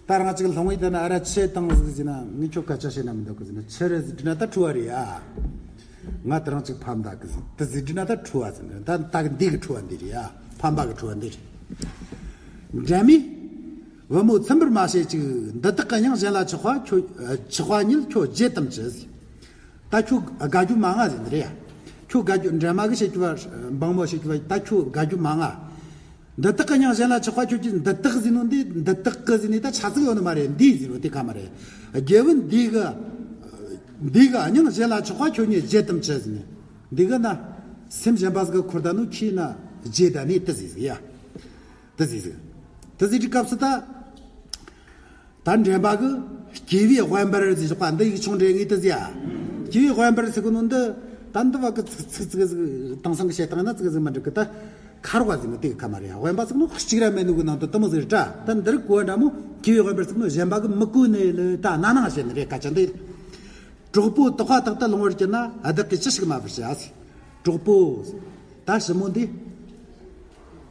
ད་རང་ཅིག་ལྷུང་བའི་དེ་ན་ཨ་ར་ཆེ་བཏང་ཟིག་ཟེར་ན་ངས་ཁྱོད་སྐད་ཆ་བཤད་ན་མི་འདོད་གི་ཟེར་ན་ཆེ་རེ་ཟིག་འདྲི་ན་ད་ཁྲོ་བ་རེད་ཡ། ང་ད་རང་ཅིག་ཕམ་ད་གི་ཟིག་དེ་ཟིག་འདྲི་ན་ད་ཁྲོ་བ་ཟེར་ན་ད་ད་གི་འདི་གི་ཁྲོ་བ་འདི་རེད་ཡ། ཕམ་པ་གི་ཁྲོ་བ་འདི་རེད། འགྲན་མེད། བུ་མོ་ཚིམ་པར་མ་བྱེད་ཅིག་འདི་དག་གི་མྱིང་གཞན་ལ་ཆགས་པ་ཁྱོད་ཆགས་པ་ཉིད་ཁྱོད་བརྗེད་དམ་ཅི། ད་ཁྱོད་དགའ་རྒྱུ་མ་ང་ཟེར་ནི་རེད་ཡ། ཁྱོད་དགའ་རྒྱུ་འདྲ་མ་གི་བྱེད་རྒྱུ་བ་འབངས་མོ་བྱེད་རྒྱུ་བ་ད་ཁྱོད་དགའ་རྒྱུ་མ་ང་། འདི་དག་གི་མྱིང་གཞན་ལ་ཆགས་པ་ཁྱོད་ཀྱིས་འདི་དག་ཟེར་ནོ་འདི་འདི་དག་གི་ཟེར་ནི་ད་ཆ་ཚིག་ཡོད་ནི་མ་རེད། འདི་ཟེར་ནོ་དེ་ཁ་མ་རེད། རྒྱལ་བུ་འདི་གི་འདི་གི་མྱིང་གཞན་ལ་ཆགས་པ་ཁྱོད་ཉིད་བརྗེད་དམ་ཅི་ཟེར་ནི། འདི་གི་ན་སེམས་གཞན་པ་ཟིག་གི་འཁོར་ད་ནོ་ཁྱེད་ན་བརྗེད་ད་ནི་དེ་ཟེར་ཟིག་ཡ། དེ་ཟེར་ཟིག་དེ་ཟེར་གྱི་སྐབས་སུ་ད། ད་འགྲན་པ་གི་སྐྱེས་བུའི་དབེན་པར་ཟེར་ཞོག་པ་འདི་ཡིག་ཆུང་འདྲེ་ངེས་དུ་ཟེར་ཡ། སྐྱེས་བུའི་དབེན་པར་ཟེར་གི་ནོ་འདི་ད་འདི་བ་གི་ཚིག་ཚིག་ཚིག་ཟིག་དེང་སང་གི་བཤད་སྟངས་ན་ཚིག་ཟིག་མི་འགྲིག་གི་ད། ཁ་རོག་ཟེར་ནོ་དེ་གི་ཁ་མ་རེད། དབེན་པ་ཟེར་ནོ་གཅིག་ར་མེད་ནོ་གི་ནང་དུ་དུ་མོ་ཟིག་རེད་དྲ། ད་འདིར་གོ་འདྲ་མོ་སྐྱེས་བུའི་དབེན་པར་ཟེར་གི་ནོ་གཞན་པ་གི་མི་གོ་ནི་ལ་ད་ན་ནང་བཤད་ནི་རེད། སྐད་ཆ་འདི། གྲོགས་པོ་དོགས་པ་དག་ཏུ་ལོང་བར་གྱུར་ན་བདག་གིས་ཅི་ཞིག་སྨྲ་བར་བྱ། གྲོགས་པོ། ད་ཞི་མོ་འདི།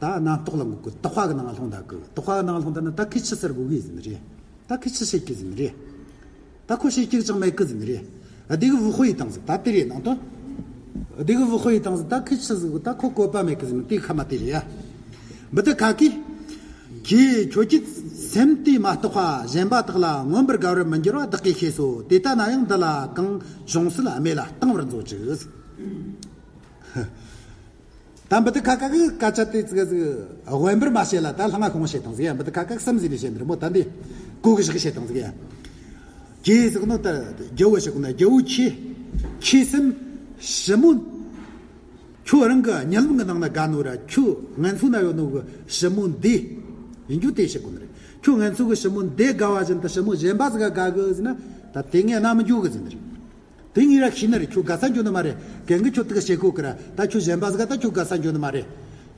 ད་རྣམ་རྟོག་ལ་འགུག་གི་དོགས་པ་གི་ནང་ལྷུང་ད་གི་དོགས་པ་གི་ནང་ལྷུང་ད་ན་ད་ཁོས་ཆི་ཟེར་དགོས་གི་ཟེར་ནི་རེད། ད་ཁོས་ཆི་བཤད་གི་ཟེར་ནི་རེད། ད་ཁོ་བཤད་གི་ཅང་མེད་གི་ཟེར་ནི་རེད། ཨ་དེ་གི་བུ་ཧོ་ཡི་བཏང་ཟིག་ད་དེ་རེད་ནང་དོན། ཨ་དེ་གི་བུ་ཧོ་ཡི་བཏང་ཟིག་ད་ཁོས་ཆི་ཟིག་ད་ཁོ་བཀོད་པ་མེད་གི་ཟེར་ནི་དེ་ཁ་མ་དེ་རེད་ཡ། འབུ་ཏི་ཁ་ཀི། ཁྱེད་ཁྱོད་ཀྱི་སེམས་དེ་མ་རྟོགས་པ་གཞན་པ་དག་ལ་མངོན་པར་དགའ་བར་མི་འགྱུར་བ་བདག་གིས་ཤེས་སོ། དེ་ལྟ་ན་ཡང་འདི་ལ་གང་བྱུང་སྲིད་སྨྲས་ལ་བཏང་བར་མཛོད་ཅིག་ད་འབུ་ཏི་ཁ་ཁ་གི་སྐད་ཆ་དེ་ཙི་ག་ཟིག་དབེན་པར་མ་བྱེད་ལ་ད་ལྷང་ང་ཁོང་བྱེད་དང་ཟིག་ཡ། འབུ་ཏི་ཁ་ཁ་གི་སེམས་ཟིག་ལས་བྱེད་འདིར་མོ་ད་འདི་གོ་གི་ཞིག་བྱེད་དང་ཟིག་ཡ། ཁྱེད་ཟིག་ནོ་ད་རྒྱལ་བོ་ཞིག་ན་རྒྱལ་བོ་ཁྱེད་ཁྱེད་སེམས་ཞི་མོ། ཁྱོད་རང་གི་གཉིད་ལམ་གྱི་ནང་ན་དགའ་ནོ་ར་ཁྱོད་ངན་ཚོ་ན་ཡོད་ནོ་གི་ཞི་མོ་འདི་ཡིན་རྒྱུ་དེ་བཤད་གོ་ནི་རེད། ཁྱོད་ངན་ཚོ་གི་ཞི་མོ་འདི་དགའ་བ་བཞིན་དུ་ཞི་མོ་གཞན་པ་ཟིག་ག་དགའ་གི་ཟེར་ན་ད་དེ་ངས་རྣ་མི་འགྱོ་གི་ཟེར་ནི་རེད། དེ་ངས་ར་ཤེས་ནི་རེད། ཁྱོད་དགའ་ས་འགྱོ་ནི་མ་རེད། གན་གི་ཁྱོད་དེ་ག་བཤད་གོ་གི་ར་ད་ཁྱོད་གཞན་པ་ཟིག་ག་ད་ཁྱོད་དགའ་ས་འགྱོ་ནི་མ་རེད།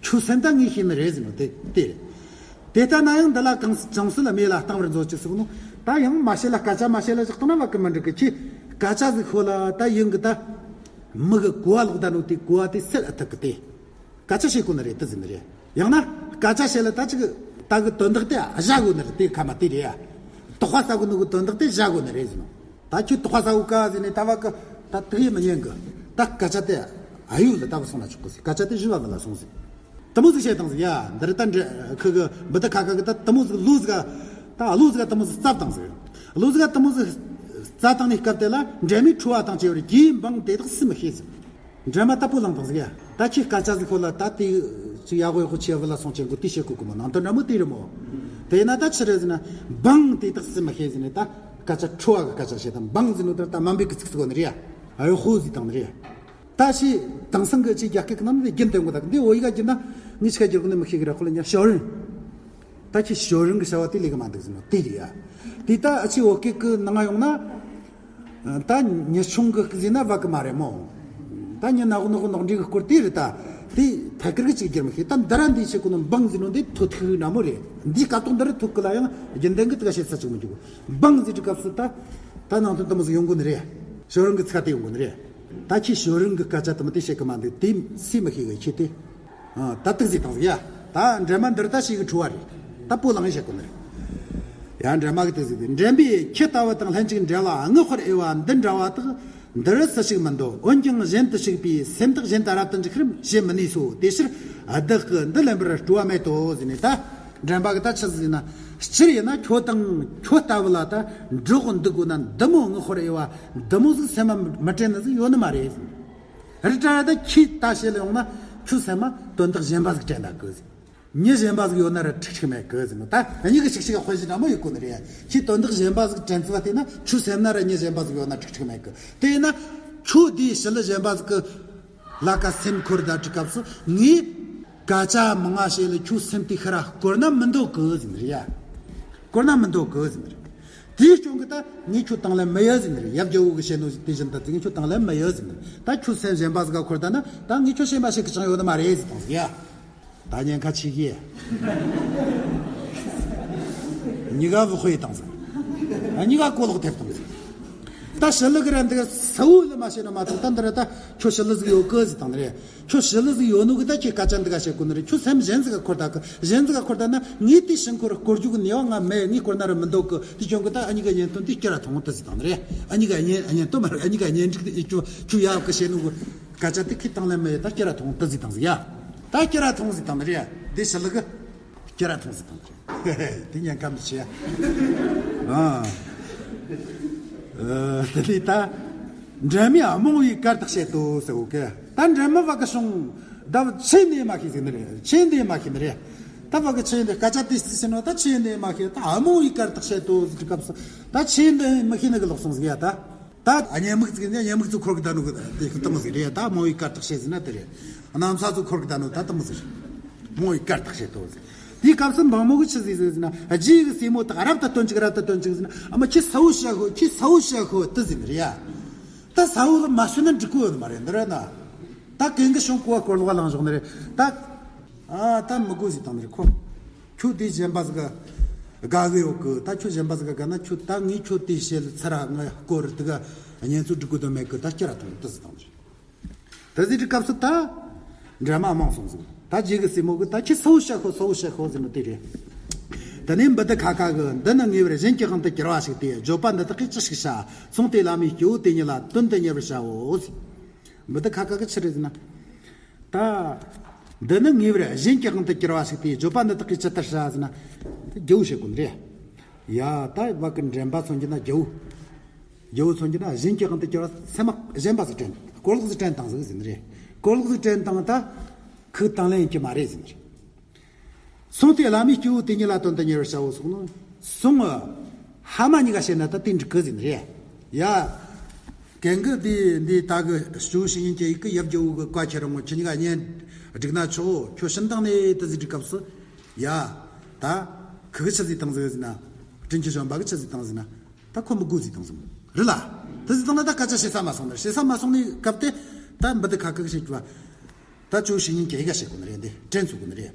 ཁྱོད་སེམས་ད་ངས་ཤེས་ནི་རེད་ཟེར་ནོ་དེ་དེ་རེད། དེ་ལྟ་ན་ཡང་འདི་ལ་གང་བྱུང་སྲིད་སྨྲས་ལ་བཏང་བར་མཛོད་ཅིག་ཟེར་ནོ། ད་ཡང་མ་བཤད་ལ་སྐད་ཆ་མ་བཤད་ལ་བཞག་བཏང་ན་བ་གི་མི་འགྲིག་གི་ཁྱེད་སྐད་ཆ་ཟིག་ཤོད་ལ་ད་ཡིན་གི་ད། མི་གི་གོ་བ་ལོག་ད་ནོ་དེ་གོ་བ་དེ་སེལ་ཨ་ཐུབ་གི་དེ། སྐད་ཆ་བཤད་གོ་ནི་རེད་དེ་ཟེར་ནི་རེད། ཡང་ན་སྐད་ཆ་བཤད་ལ་ད་ཅིག་ད་གི་དོན་དག་དེ་བཞག་དགོས་ནི་རེད། དེ་ཁ་མ་དེ་རེད་ཡ། དོགས་པ་ཟ་གོ་ནོ་གི་དོན་དག་དེ་བཞག་དགོས་ནི་རེད་ཟེར་ནོ། ད་ཁྱོད་དོགས་པ་ཟ་གོ་ག་ཟེར་ནས་ད་བ་གི་ད་དེ་ཡེ་མི་ཉན་གི། ད་སྐད་ཆ་དེ་ཨ་ཡུ་ལ་ད་བ་སོང་ན་ཆོག་གི་ཟེར། སྐད་ཆ་དེ་ཞུ་བ་གི་ལ་སོང་ཟེར། དེ་མོ་ཟིག་བཤད་དང་ཟིག་ཡ། འདི་རེད་ད་འདྲ་ཁི་གི་འབུ་ཏི་ཁ་ཁ་གི་ད་དེ་མོ་ཟིག་ལོ་ཟིག་ད་ལོ་ཟིག་དེ་མོ་ཟིག་བཙབ་དང་ཟིག་ལོ་ཟིག་དེ་མོ་ཟིག་བཙབ་དང་ནི་སྐབས་དེ་ལ་འགྲན་མེད་ཁྲོ་བ་དང་བཅས་པར་རྒྱུའི་འབངས་དེ་དག་སུས་མི་ཤེས་ཟིག་འགྲན་མ་ད་པོ་ལངས་དང་ཟིག་ཡ། ད་ཁྱེད་སྐད་ཆ་ཟིག་ཁོ་ལ་ད་དེ་ཅིག་ཡག་པོ་ཡག་པོ་ཆེ་བུ་ལ་སོང་ཆེན་གོ་དེ་བཤད་གོ་གི་མོ་ནང་དོན་འདྲ་མོ་དེ་རེད་མོ། དེ་ན་ད་ཆི་རེད་ཟེར་ན་འབངས་དེ་དག་སུས་མི་ཤེས་ཟེར་ནས་ད་སྐད་ཆ་ཁྲོ་བ་གི་སྐད་ཆ་བཤད་དང་འབངས་ཟེར་ནོ་ད་ད་དམའ་འབེབས་གི་ཚིག་ཚིག་གོ་ནི་རེད་ཡ། ཨ་ཡོ་ཧོ་ཟིག་དང་ནི་རེད་ཡ། ད་ཤི་དེང་སང་གི་ཅིག་རྒྱ་སྐད་ཀྱི་ནང་ནས་རྒྱུན་ལྡན་གོ་ད་འདི་འོ་ཡི་ག་རྒྱུ་ན་ངས་ཆི་ག་རྒྱུ་གོ་ནི་མི་ཤེས་གི་ར་ཁོ་ལ་ཉ་ཞོ་རིན། ད་ཁྱི་ཞོ་རིན་གི་བྱ་བ་དེ་ལས་གི་མ་འདུག་ཟེར་ནོ་དེ་རེད་ཡ། དེ་ད་ཨ་ཆི་འོ་སྐད་ཀྱི་ནང་ཡོང་ན། ད་ཉི་ཆུང་གི་ཟེར་ན་བ་གི་མ་རེད་མོ། ད་ཉི་ནག་ནག་ནག་འདྲི་གི་སྐོར་དེ་རེད་ད། དེ་ཐད་ཀར་གི་ཅིག་རྒྱུ་མི་ཤེས། ད་འདི་ར་འདི་ཆི་གོ་ནོ་འབངས་ཟེར་ནོ་འདི་ཐོ་ཐིག་འདྲ་མོ་རེད། འདི་སྐབས་ཐོག་འདི་ར་ཐུག་གི་ལ་ཡང་རྒྱུན་ལྡན་གི་དེ་ག་བཤད་ས་ཅིག་མི་འདུག་འབངས་ཟེར་གི་སྐབས་སུ་ད། ད་ནང་དོན་དེ་མོ་ཟིག་ཡོང་གོ་ནི་རེད། ཞོ་རིན་གི་ཚིག་དེ་ཡོང་གོ་ནི་རེད། ད་ཁྱི་ཞོ་རིན་གི་སྐད་ཆ་དེ་མོ་དེ་བཤད་གི་མ་འདུག་དེ་སུས་མི་ཤེས་གི་ཁྱི་དེ། ཨ་ད་ཏིག་ཙི་དང་ཟིག་ཡ། ད་འདྲེ་མ་འདིར་ད་ཞིག་གི་ཁྲོ་བ་རེད། ད་པོ་ལངས་བཤད་གོ་ནི་རེད། ཡ་འདྲེ་མ་གི་ཏིག་ཙི་དེ་འདྲེན་པས་ཁྱི་ལྟ་བུ་དང་ལྷན་ཅིག་འབྲེལ་བ་ངུ་དཔེར་འོས་པ་འདི་འདྲ་བ་དག་འདི་རུ་སུ་ཞིག་མི་འདོད། འོན་ཀྱང་གཞན་དུ་ཞུགས་པའི་སེམས་ཐག་གཞན་དུ་རབ་ཏུ་འཇུག་རིམ་བྱེད་མི་ནུས་སོ། དེ་ཕྱིར་བདག་གིས་འདི་ལེན་པར་སྤྲོ་བ་མེད་དོ་ཟེར་ནས་ད། འདྲེན་པ་གི་ད་ཆི་ཟིག་ན། སྤྱིར་ཡིན་ན་ཁྱོད་དང་ཁྱོད་ལྟ་བུ་ལ་ད་འགྲོགས་འདུག་དགོས་ན་འདི་མོ་ངུ་དཔེར་འོས་པ་འདི་མོ་ཟིག་སེམས་མ་མི་དྲན་ནི་ཟིག་ཡོད་ནི་མ་རེད། རི་ཏྲ་ད་ཁྱི་ལྟ་བྱེད་ལ་ཡོང་ན་ཁྱོད་སེམས་མ་དོན་དག་གཞན་པ་ཟིག་དྲན་ད་གི་ཟིག་མྱི་གཞན་པ་ཟིག་ཡོད་ན་ར་ཁྲིག་ཁྲིག་མེད་གི་ཟིག་ནོ། ད་མྱི་གི་ཤིག་ཤིག་ག་དཔེ་ཞིག་འདྲ་མོ་ཡོད་གོ་ནི་རེད། ཁྱི་དོན་དག་གཞན་པ་ཟིག་དྲན་ཚུལ་བ་དེ་ན་ཁྱོད་སེམས་ན་ར་མྱི་གཞན་པ་ཟིག་ཡོད་ན་ཁྲིག་ཁྲིག་མེད་གི། དེ་ཡིན་ན་ཁྱོད་དེའི་ཞི་ལི་གཞན་པ་ཟིག་གི་ལ་ཀ་སེམས་འཁོར་ད་དུས་སྐབས་སུ་ངས་སྐད་ཆ་མང་ང་བཤད་ལ་ཁྱོད་སེམས་དེ་ཤི་ར་སྐོར་ན་མི་འདོད་གི་ཟིག་རེད་ཡ། བསྐོར་ན་མི་འདོད་གི་ཟེར་ནི་རེད། དེའི་རྐྱེན་གྱིས་ད་ངས་ཁྱོད་དང་ལེན་མི་ཡོད་ཟེར་ནི་རེད། ཡབ་རྒྱལ་པོ་གིས་བཤད་ནོ་དེ་བཞིན་དུ་ངས་ཁྱོད་དང་ལེན་མི་ཡོད་ཟེར་ནི་རེད། ད་ཁྱོད་སེམས་གཞན་པ་ཟིག་ག་འཁོར་བསྡད་ན་ད་ངས་ཁྱོད་ཞེན་པ་བྱེད་གི་ཅང་ཡོད་ནི་མ་རེད་ཟེར་བཏང་ཟིག་ཡ། ད་ཉེན་ཁ་ཆེ་གི། གཉིས་ཀ་བུ་དཔེ་བཏང་ཟིག་གཉིས་ཀ་གོ་ལོག་ཐེབས་བཏང་ཟིག་ད་ཞི་ལུ་གི་ར་འདི་ག་ས་བོ་ལ་མ་བཤད་ན་མ་གཏོགས། ད་འདི་ར་ད་ཁྱོད་ཞི་ལུ་ཟིག་ཡོད་གི་ཟེར་བཏང་ནི་རེད། ཁྱོད་ཞི་ལུ་ཟིག་ཡོད་ནོ་གི་ད་ཁྱོད་སྐད་ཆ་འདི་ག་བཤད་གོ་ནི་རེད། ཁྱོད་སེམས་གཞན་ཟིག་ག་འཁོར་ད་གི། གཞན་ཟིག་ག་འཁོར་ད་ན་ངས་དེ་ཞིང་འཁོར་བསྐོར་རྒྱུ་གི་ནུས་པ་ང་མེད། ངས་བསྐོར་ན་ར་མི་འདོད་གི། དེ་རྐྱེན་གྱིས་ད་ཨ་གཉིས་ཀ་གཉེན་སྟོན་དེ་སྐྱུར་ར་ཐོངས་དེ་ཟེར་བཏང་ནི་རེད། ཨ་གཉིས་ཀ་གཉེན་གཉེན་སྟོན་མ་རེད། ཨ་གཉིས་ཀ་གཉེན་སྒྲིག་དེ་ཁྱོད་ཁྱོད་ཡབ་གིས་བཤད་ནོ་གི་སྐད་ཆ་དེ་ཁྱོད་དང་ལེན་མི་ཡོད། ད་སྐྱུར་ར་ཐོངས་དེ་ཟེར་བཏང་ཟིག་ཡ། ད་སྐྱུར་ར་ཐོངས་ཟེར་བཏང་ནི་རེད། དེ་ཞི་ལུ་གི་སྐྱུར་ར་ཐོངས་ཟེར་བཏང་ནི་རེད། དེ་ཉེན་ཁ་མི་ཆེ་ཡ། ཨ། ཨ། དེ་ལས་ད་འདྲེ་མོས་རྨོངས་པའི་གར་དག་བྱེད་དོ་ཟེར་བོ་གི། ད་འདྲེ་མོ་བ་གི་བྱུང་། ད་ཆོས་འདི་མ་ཤེས་ཟིག་ནི་རེད། ཆོས་འདི་མ་ཤེས་ནི་རེད། ད་བ་གི་ཆོས་འདི་སྐད་ཆ་དེ་ཟེར་ནོ་ད་ཆོས་འདི་མ་ཤེས། ད་རྨོངས་པའི་གར་དག་བྱེད་དོ་ཟེར་སྐབས་སུ་ད་ཆོས་འདི་མི་ཤེས་ནི་གི་ལོག་སོང་ཟིག་ཡ། ད་ད་གཉེན་མིག་ཟིག་ནས་གཉེན་མིག་ཟིག་འཁོར་གི་ད་ནོ་གི་དེ་གི་དེ་མོ་ཟིག་རེད། ད་རྨོངས་པའི་གར་དག་བྱེད་ཟེར་ན་དེ་རེད། གནམ་ས་ཟིག་འཁོར་གི་ད་ནོ་ད་དེ་མོ་ཟིག་རེད། རྨོངས་པའི་གར་དག་བྱེད་དོ་ཟེར། དེའི་སྐབས་སུ་འབངས་མོ་གིས་ཆི་ཟིག་ཟེར་ཟེར་ན། རྗེ་ཡི་གི་སྲས་མོ་དག་རབ་ཏུ་སྟོན་ཅིག་རབ་ཏུ་སྟོན་ཅིག་ཟེར་ན། ཨ་མ་ཁྱོས་གསལ་བོ་བཤད་ཤོག་ཁྱོས་གསལ་བོ་བཤད་ཤོག་དེ་ཟེར་ནི་རེད་ཡ། ད་གསལ་བོ་ལ་མ་ཤོད་ན་འགྲིག་གོ་ཡོད་མ་རེད། འདི་རེད་ན། ད་གན་གི་བྱུང་གོ་བ་སྐོར་ལོག་ལངས་བཞག་ནི་རེད་ད། ཨ་ད་མི་དགོས་ཟེར་བཏང་ནི་རེད་ཁོ། ཁྱོད་དེ་གཞན་པ་ཟིག་ག་དགའ་གི་ཡོད་གི། ད་ཁྱོད་གཞན་པ་ཟིག་ག་དགའ་ན་ཁྱོད། ད་ངས་ཁྱོད་དེ་བཤད་ལ་ཚར་ར་ང་སྐོར་དེ་ག་གཉེན་ཚུལ་འགྲིག་གི་དོན་མེད་གི། ད་སྐྱུར་ར་ཐོངས་དེ་ཟེར་བཏང་ནི་རེད། དེ་ཟེར་དུས་སྐབས་སུ་ད་འདྲེ་མོ་རྨོངས་སོང་ཟིག་ད་རྗེ་གི་སྲས་མོ་གིས་ད་ཁྱོས་གསལ་བོ་བཤད་ཤོག་གསལ་བོ་བཤད་ཤོག་ཟེར་ནོ་དེ་རེད། དེ་ནས་བུ་དི་ཁ་ཁ་གིས། འདི་ནི་ངེས་པར་གཞན་གྱི་དབང་དུ་གྱུར་པ་ཞིག་སྟེ། བརྗོད་པ་འདི་དག་གིས་ཅི་ཞིག་བྱ། གསུངས་ཏེ་བླ་མའི་སྐྱེ་བོ་དེ་ཉིད་ལ་དོན་དུ་གཉེར་བར་བྱའོ་ཟེར། བུ་དི་ཁ་ཁ་གིས་ཆི་རེད་ཟེར་ན། ད་འདི་ནི་ངེས་པར་གཞན་གྱི་དབང་དུ་གྱུར་པ་ཞིག་སྟེ། བརྗོད་པ་འདི་དག་གིས་ཇི་ལྟར་བྱ་ཟེར་ན། དེ་རྒྱལ་པོས་བཤད་གོ་ནི་རེད། ཡ་ད་བ་གི་འདྲེན་པ་མཚོན་གྱི་ན་རྒྱལ་པོ། རྒྱལ་པོ་མཚོན་གྱི་ན་གཞན་གྱི་དབང་དུ་གྱུར་པ་སེམས་མ་གཞན་པ་ཟིག་དྲན། སྐོར་ལོག་ཟིག་དྲན་བཏང་ཟིག་ཟེར་ནི་རེད། སྐོར་ལོག་ཟིག་དྲན་བཏང་ད་ཁོས་དང་ལེན་གྱི་མ་རེད་ཟེར་ནི་རེད། གསུངས་ཏེ་བླ་མའི་སྐྱེ་བོ་དེ་ཉིད་ལ་དོན་དུ་གཉེར་བར་བྱའོ་གསུངས་ནོ། གསུངས། ཕ་མ་གཉིས་ཀ་བཤད་ན་ད་དེ་འགྲིག་གི་ཟེར་ནི་རེད། ཡ། གན་གིས་དེ་འདི་ད་གི་སྐྱོ་བོ་བཤེས་གཉེན་གྱི་ཡུལ་གི་ཡབ་རྒྱལ་པོ་གི་བཀའ་ཁྱེར་རུང་ཁྱེད་གཉིས་ཀ་གཉེན་སྒྲིག་ན་ཆོག་ཁྱོད་ཕྱིན་བཏང་ནས་དེ་ཟེར་དུས་སྐབས་སུ། ཡ། ད་ཁི་གིས་ཆི་ཟིག་བཏང་ཟིག་ཟེར་ན། དྲིན་ཅན་གཞོན་པ་གིས་ཆི་ཟིག་བཏང་ཟེར་ན། ད་ཁོ་མི་དགོས་ཟེར་བཏང་ཟིག་རེད་ལ། དེ་ཟིག་བཏང་ན་ད་སྐད་ཆ་བཤད་ས་མ་སོང་ནི། བཤད་ས་མ་སོང་ནི་སྐབས་དེ་ད་བུ་དི་ཁ་ཁ་གིས་བཤད་རྒྱུ་བ། ད་སྐྱོ་བོ་བཤེས་གཉེན་གྱི་ཡུལ་ག་བཤད་གོ་ནི་རེད། འདི་དྲན་ཚུགས་གོ་ནི་རེད།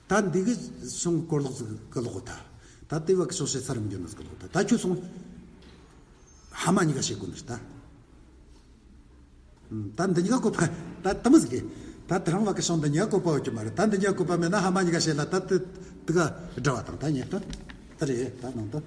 ད་འདི་གི་སོང་སྐོར་ལོག་ཟིག་གི་ལོག་ད། ད་དེ་བ་གི་སོང་བཤད་ས་རིམ་འགྱོ་ནི་ཟིག་གི་ལོག་ད། ད་ཁྱོད་སོང་། ཕ་མ་གཉིས་ཀ་བཤད་གོ་ནི་རེད་ད། ད་འདི་གཉིས་ཀ་བཀོད་པ་ད་དེ་མོ་ཟིག་གི། ད་དེ་རིང་བ་གི་སོང་འདི་གཉིས་ཀ་བཀོད་པ་ཡོད་ཀྱི་མ་རེད། ད་འདི་གཉིས་ཀ་བཀོད་པ་མེད་ན་ཕ་མ་གཉིས་ཀ་བཤད་ལ་ད་དེ་དེ་ག་འདྲ་བ་དང་ད་ཉན་སྟོན། དེ་རེད་ད་ནང་དུ།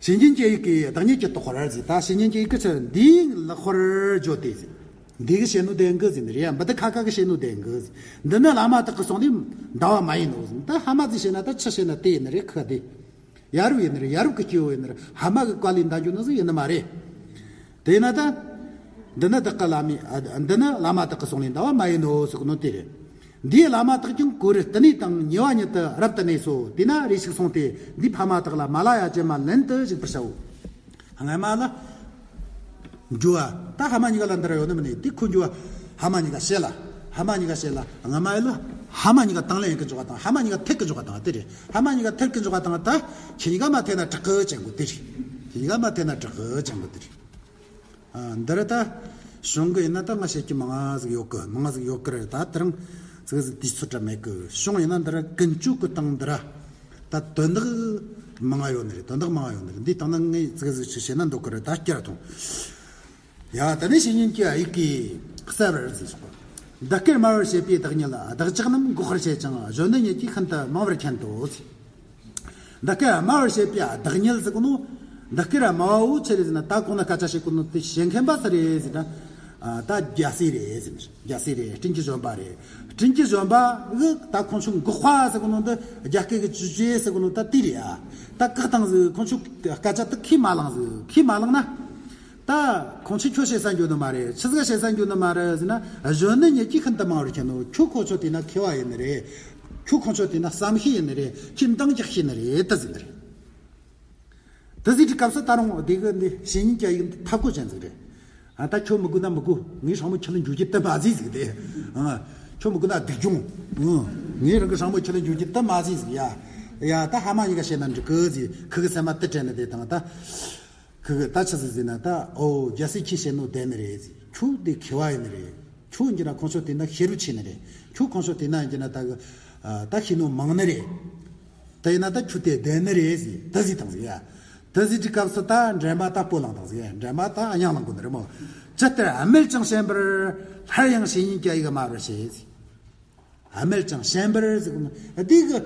བཤེས་གཉེན་གྱི་ཡུལ་གྱི་བདག་ཉིད་ཀྱི་བདག་པོར་ཟེར། ད་བཤེས་གཉེན་གྱི་ཡུལ་གྱི་ཆར་འདིའི་ལེགས་པར་བརྗོད་དེ་ཟེར། འདི་གི་བཤད་ནོ་བདེན་གི་ཟེར་ནི་རེད། བུ་དི་ཁ་ཁ་གི་བཤད་ནོ་བདེན་གི་ཟེར། འདི་ནི་བླ་མ་དག་གི་གསུང་ལས་འདའ་བ་མ་ཡིན་ནོ་ཟེར། ད་ཕ་མ་ཟིག་བཤད་ན་ད་ཆི་བཤད་ན་དེ་ཡིན་ནི་རེད། ཁ་དེ་ཡ་རབས་ཡིན་ནི་རེད། ཡ་རབས་ཀྱི་སྐྱེ་བོ་ཡིན་ནི་རེད། ཕ་མ་གི་བཀའ་ལས་འདའ་རྒྱུ་ནི་ཟིག་ཡིན་ནི་མ་རེད། དེས་ན་ད་འདི་ནི་བདག་གི་བླ་མའི་ཨ། འདི་ནི་བླ་མ་དག་གི་གསུང་ལས་འདའ་བ་མ་ཡིན་ནོ་ཟེར་གི་ནོ་དེ་རེད། འདིའི་བླ་མ་དག་ཀྱང་གོ་རུ་བསྟི་གནས་དང་ཉེ་བ་ཉིད་དུ་རབ་ཏུ་གནས་སོ། དེས་ན་རེ་ཞིག་སོང་སྟེ་འདིས་ཕ་མ་དག་ལ་མ་ལ་ཡ་ཅན་མ་ལེན་དུ་བཅུག་པར་བྱའོ། སྔ་མ་ལ། འགྱོ་བ། ད་ཕ་མ་གཉིས་ཀ་ལ་འདི་ར་ཡོད་ནི་མིན་ནི། དེ་ཁོ་འགྱོ་བ། ཕ་མ་གཉིས་ཀ་བཤད་ལ། ཕ་མ་གཉིས་ཀ་བཤད་ལ། སྔ་མ་ཡི་ལ། ཕ་མ་གཉིས་ཀ་དང་ལེན་གི་འཇོག་པ་དང་ཕ་མ་གཉིས་ཀ་ཐེག་གི་འཇོག་པ་དང་དེ་རེད། ཕ་མ་གཉིས་ཀ་ཐེག་གི་འཇོག་པ་དང་ད། ཁྱེད་གཉིས་ཀ་མ་ཐེག་ན་དྲག་གི་ཅན་པོ་དེ་རེད། ཁྱེད་གཉིས་ཀ་མ་ཐེག་ན་དྲག་གི་ཅན་པོ་དེ་རེད། ཨ། འདི་ར་ད། གཞུང་གི་ཡིན་ན་ད་ང་བཤད་ཀྱི་མང་ང་ཟིག་ཡོད་གི། མང་ང་ཟིག་ཡོད་གི་རེད། ད་དེ་རིང་ཙི་གེ་ཟིག་དུས་ཚོད་ར་མེད་གི། གཞུང་ཡིན་ན་འདི་ར་ཀུན་སྤྱོད་གི་སྟེང་འདི་ར། ད་དོན་དག་མང་ང་ཡོད་ནི་རེད། དོན་དག་མང་ང་ཡོད་ནི་རེད། འདིའི་སྟེང་ན་ངས་ཙི་གེ་ཟིག་ཅིག་བཤད་ན་འདོད་གི་རེད། ད་སྐྱུར་ར་ཐོངས། ཡ། དེ་ནས་བཤེས་གཉེན་གྱི་ཡུལ་གྱི་གསལ་བར་ཟེར་ཞོག་འདི་སྐད་སྨྲ་བར་བྱེད་པའི་བདག་ཉིད་བདག་ཅག་རྣམས་འགོག་པར་བྱེད་ཅིང་གཞོན་ནུ་ཉིད་ཀྱིས་ཤིན་ཏུ་མང་བར་མཁྱེན་ཏོ། འདི་སྐད་སྨྲ་བར་བྱེད་པའི་བདག་ཉིད་ཟེར་གོ་ནོ། འདི་སྐད་ར་སྨྲ་བའོ་ཆི་རེད་ཟེར་ན། ད་གོང་ན་སྐད་ཆ་བཤད་གོ་ནོ་དེ་བཤད་མཁན་པ་སུ་རེད་ཟེར་ན། ཨ། ད་རྒྱལ་སྲས་རེད་ཟེར་ནི། རྒྱལ་སྲས་རེད། སྤྲིན་གྱི་བཞོན་པ་རེད། སྤྲིན་གྱི་བཞོན་པ་གི་ད་ཁོང་ཚོ་འགོག་པ་ཟེར་གོ་ནོ་འདི་རྒྱ་སྐད་གི་ཅུ་ཅེ་ཟེར་གོ་ནོ་ད་དེ་རེད་ཨ། ད་བཀག་བཏང་ཟིག་ཁོང་ཚོ་སྐད་ཆ་དེ་ཁས་མ་བླངས་ཟིག་ཁས་མ་བླངས་ན། ད་ཁོང་ཚོས་ཁྱོད་བཤད་ས་འགྱོ་ནི་མ་རེད། ཆི་ཟིག་བཤད་ས་འགྱོ་ནི་མ་རེད་ཟེར་ན། གཞོན་ནུ་ཉིད་ཀྱིས་ཤིན་ཏུ་མང་བར་མཁྱེན་ནོ། ཁྱོད་ཁོང་ཚོ་དེ་ན་མཁས་པ་ཡིན་ནི་རེད། ཁྱོད་ཁོང་ཚོ་དེ་ན་བསམ་ཤེས་ཡིན་ནི་རེད། ཁྱོད་འདང་རྒྱག་ཤེས་ནི་རེད། ད་ཟེར་ནི་རེད། ད་ཟེར་དུས་སྐབས་སུ་ད་རུང་དེ་གི་འདི་བཤེས་གཉེན་གྱི་ཡུལ་འདི་ཐབས་བཀོད་ཅན་ཟིག་རེད། ཨ། ད་ཁྱོད་མི་དགོས་ན་མི་དགོས། ངའི་སྲས་མོ་ཁྱོད་ལ་འགྱོ་རྒྱུ་དེ་མ་ཟིག་ཟེར་གི་དེ། ཨ། ཁྱོད་མི་དགོས་ན་སྡིག་སྦྱོང་། ཨ། ངའི་རང་གི་སྲས་མོ་ཁྱོད་ལ་འགྱོ་རྒྱུ་དེ་མ་ཟིག་ཟེར་གི་ཡ། ཡ་ད་ཕ་མ་གཉིས་ཀ་བཤད་ན་འགྲིག་གི་ཟེར། ཁུ་གི་སེམས་མ་དེ་དྲན་ནི་དེ་དང་ད། ཁུ་གི་ད་ཆི་ཟིག་ཟེར་ན་ད། ཨོ་རྒྱལ་སྲས་ཁྱེད་བཤད་ནོ་བདེན་ནི་རེད་ཟེར། ཁྱོད་དེ་མཁས་པ་ཡིན་ནི་རེད། ཁྱོད་འགྱུར་ན་ཁོང་ཚོ་དེ་ན་ཤེས་རབ་ཆེ་ནི་རེད། ཁྱོད་ཁོང་ཚོ་དེ་ན་འགྱུར་ན་ད་གི་ད་ཤེས་ནོ་མང་ནི་རེད། དེ་ཡིན་ན་ད་ཁྱོད་དེ་བདེན་ནི་རེད་ཟེར། དེ་ཟེར་དང་ཟེར་ཡ། དེ་ཟེར་དུས་སྐབས་སུ་ད་འདྲེན་པ་ད་སྤོ་ལངས་དང་ཟེར་ཡ། འདྲེན་པ་ད་སྙིང་ལངས་དགོས་ནི་རེད་མོ། ཇི་ལྟར་དམན་ཅིང་ཞན་པར། སླར་ཡང་བཤེས་གཉེན་གྱི་ཡིག་སྨྲ་བར་བྱེད་ཟེར། དམན་ཅིང་ཞན་པར་ཟེར་གོ་ནི་འདི་གི།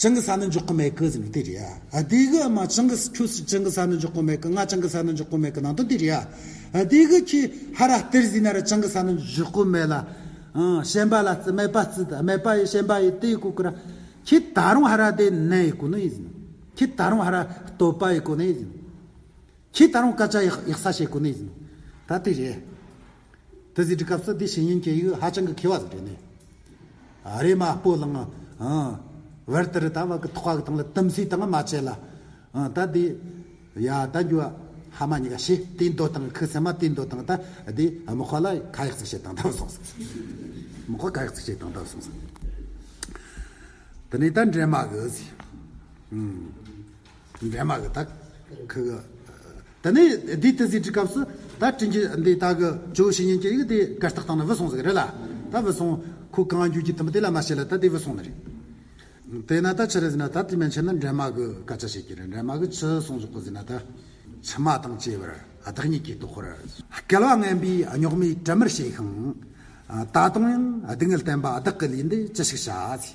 ཅང་གི་ས་ནི་འཇོག་གི་མེད་གི་ཟེར་ནི་དེ་རེད་ཡ། འདི་གི་མ་ཅང་གི་ཁྱོད་སུ་ཅང་གི་ས་ནི་འཇོག་གི་མེད་གི། ང་ཅང་གི་ས་ནི་འཇོག་གི་མེད་གི་ནང་དོན་དེ་རེད་ཡ། འདི་གི་ཁྱི་ཧ་ར་སྟེར་ཟིན་ན་ར་ཅང་གི་ས་ནི་འཇོག་གི་མེད་ལ། ཨང་ཞན་པ་ལ་བརྩི། མེད་པ་བརྩི། མེད་པ་ཡི་ཞན་པ་ཡི་དེ་ཡི་གོ་གི་ར། ཁྱི་ད་རུང་ཧ་ར་དེ་ནད་ཡི་གོ་ནི་ཡིན་ཟེར། ཁྱི་ད་རུང་ཧ་ར་སྟོད་པ་ཡི་གོ་ནི་ཡིན་ཟེར། ཁྱེད་ད་རུང་སྐད་ཆ་ཡག་ཡག་ས་བཤད་གོ་ནི་ཟིན། ད་དེ་རེད། དེ་ཟིག་དུས་སྐབས་སུ་དེ་བཤེས་གཉེན་གྱི་ཡིག་ཧ་ཅང་གི་མཁས་པ་ཟིག་རེད་ནི། ཨ་རེ་མ་སྤོ་ལངས་ཨ། བར་དུ་རི་ད་བ་གི་ཐོག་གི་སྟེང་ལ་དམ་སྲི་དང་མ་བྱེད་ལ། ཨ་ད་དེ། ཡ་ད་འགྱུར་བ་ཕ་མ་གཉིས་ཀ་ཤེས་དེ་འདོད་དང་ཁུ་སེམས་མ་དེ་འདོད་དང་ད་དེ་མི་ཁོ་ལ་ཁ་ཡག་ཟིག་བཤད་དང་ད་བུད་སོང་ཟིག། མི་ཁོ་ཁ་ཡག་ཟིག་བཤད་དང་ད་བུད་སོང་ཟིག། དེ་ནས་ད་འདྲེན་མ་གི་ཟིག། ཨུམ། འདྲེན་མ་གི་ད་ཁུ་གི། དེ་ནས་འདི་དེ་ཟིག་དུས་སྐབས་སུ་ད་དྲིན་གྱི་འདི་ད་གི་ཇོ་བོ་བཤེས་གཉེན་གྱི་ཡིག་དེ་གར་སྟེགས་སྟེང་ནས་བུད་སོང་ཟིག་རེད་ལ། ད་བུད་སོང་། ཁོ་གང་འགྱོ་རྒྱུ་དུམ་དེ་ལ་མ་བཤད་ལ་ད་དེ་བུད་སོང་ནི་རེད། དེ་ན་ད་ཆི་རེད་ཟེར་ན་ད་དེ་མན་ཆད་ན་འདྲེན་མ་གི་སྐད་ཆ་བཤད་ཀྱི་རེད། འདྲེན་མ་གི་ཆི་གསུངས་བཞག་གི་ཟེར་ན་ད། ཕྱི་མ་དང་བཅས་པར་བདག་ཉིད་ཀྱིས་བཟློག་པར། བསྐལ་པ་ངན་པའི་རྙོག་མའི་དྲི་མར་བྱས་ཤིང་། ད་དུང་ཡང་སྡུག་བསྔལ་བསྟན་པ་བདག་གི་ལུས་འདི་ཅི་ཞིག་བྱ།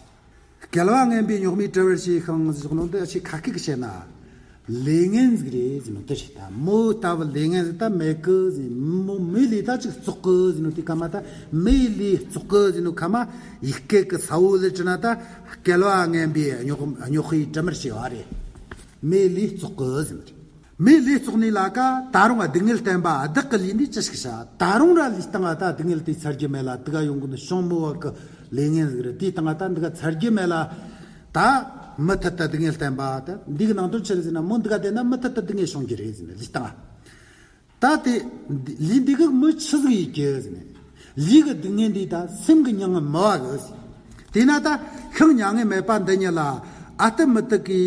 བསྐལ་པ་ངན་པའི་རྙོག་མའི་དྲི་མར་བྱས་ཤིང་ཟེར་ནོ་འདི་ཨ་ཆེ་ཁ་སྐད་ཀྱི་བཤད་ན། ལས་ངན་ཟིག་རེད་ཟེར་ནོ་དེ་རེད་ད། མོ་ལྟ་བུ་ལས་ངན་ཟིག་ད་མེད་གི་ཟེར། མོ་མོའི་ལས་ད་ཅིག་བཙོག་གི་ཟེར་ནོ་དེ་ཁ་མ་ད། མོའི་ལས་བཙོག་གི་ཟེར་ནོ་ཁ་མ་ཡི་གེ་གི་ས་བོ་ལས་བྲིས་ན་ད། བསྐལ་པ་ངན་པའི་རྙོག་རྙོག་གི་དྲི་མར་བྱས་པ་རེད། མོའི་ལས་བཙོག་གི་ཟེར་ནོ་རེད། མོའི་ལས་བཙོག་ནི་ལ་ཀ་ད་རུང་སྡུག་བསྔལ་བསྟན་པ་བདག་གི་ལུས་འདི་ཅི་ཞིག་བྱ། ད་རུང་ར་ལུས་སྟེང་ང་ད་སྡུག་བསྔལ་དེ་ཚར་རྒྱུ་མེད་ལ་དུ་ག་ཡོང་གི་འདུག་བྱུང་མོ་བ་གི་ལས་ངན་ཟིག་རེད། དེའི་སྟེང་ང་ད་འདི་ག་ཚར་རྒྱུ་མེད་ལ། ད་མུ་མཐུད་དུ་སྡུག་བསྔལ་བསྟན་པ་ད་འདི་གི་ནང་དོན་ཆི་རེད་ཟེར་ན་མོ་འདི་ག་བསྡད་ན་མུ་མཐུད་དུ་སྡུག་བསྔལ་བྱུང་རྒྱུ་རེད་ཟེར་ནས་ལུས་སྟེང་ང་། ད་དེ་ལུས་འདི་གི་མི་ཆི་ཟིག་ཡིན་གི་ཟེར་ནས། ལུས་གི་སྡུག་བསྔལ་འདི་ད་སེམས་གི་མྱང་ང་མི་བ་གི་ཟེར། དེས་ན་ད་ཤིང་མྱ་ངན་མེད་པ་འདི་ཉིད་ལ། ཨ་ཏི་མུ་ཏི་གི་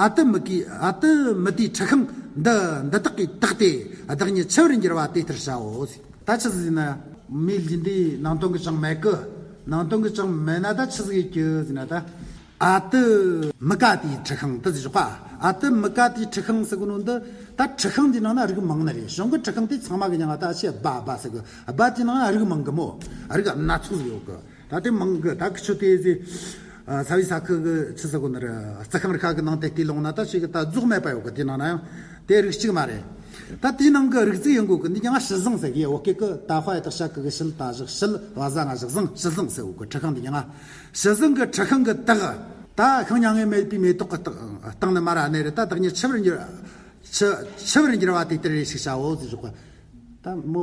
ཨ་ཏི་མུ་གི་ཨ་ཏི་མུ་ཏིའི་ཁྲི་ཤིང་འདི་འདི་དག་གིས་བཏེགས་ཏེ་བདག་ཉིད་འཆི་བར་འགྱུར་བ་དེ་ལྟར་བྱའོ་ཟེར། ད་ཆི་ཟིག་ཟེར་ན་མོའི་ལུས་འདི་ནང་དོན་གི་ཅང་མེད་གི། ནང་དོན་གི་ཅང་མེད་ན་ད་ཆི་ཟིག་ཡིན་གི་ཟེར་ན་ད། ཨ་ཏི་མུ་ཀ་ཏིའི་ཁྲི་ཤིང་དེ་ཟེར་ཞོག་པ། ཨ་ཏི་མུ་ཀ་ཏིའི་ཁྲི་ཤིང་ཟེར་གོ་ནོ་འདི་ད་ཁྲི་ཤིང་འདི་ནང་ན་རིགས་མང་ནི་རེད། གཞུང་གི་ཁྲི་ཤིང་དེ་ཚང་མ་གི་མྱིང་ང་ད་ཆེ་སྦ་སྦ་ཟེར་གི། སྦ་དེ་ནང་ན་རིགས་མང་གི་མོ། རིགས་སྣ་ཚོགས་ཟིག་ཡོད་གི། ད་དེ་མང་གི་ད་ཁི་ཆོ་དེ་ཟེར། ས་བི་ས་ཁུ་གི་ཆི་ཟེར་གོ་ནི་རེད། རྩི་ཤིང་རི་ཁ་གི་ནང་དེ་དེ་ལོང་ན་ད་ཞིག་གི་ད་རྫོགས་མེད་པ་ཡོད་གི། དེ་ནང་ན་ཡང་དེ་རིགས་གཅིག་མ་རེད། ད་དེའི་ནང་གི་རིགས་ཅིག་ཡིན་དགོས་གི། འདི་ཀྱང་ཤི་ཟིང་ཟེར་གི་ཡོད་གི། ད་ཧ་ཡ་དག་ཤ་གི་གི་ཤིལ་ད་བཞག་ཤིལ་བ་ཟ་ང་བཞག་ཟིང་ཤི་ཟིང་ཟེར་གོ་གི། ཁྲི་ཤིང་འདི་ཀྱང་། ཤི་ཟིང་གི་ཁྲི་ཤིང་གི་སྟེགས། ད་ཤིང་མྱ་ངན་མེད་པའི་མེ་ཏོག་གི་སྟེགས་སྟེང་ནས་མར་ར་གནས་རེད། ད་བདག་ཉིད་འཆི་བར་འགྱུར། འཆི་འཆི་བར་འགྱུར་བ་དེ་ལྟར་རེ་ཞིག་བྱའོ་ཟེར་ཞོག་གི། ད་མོ་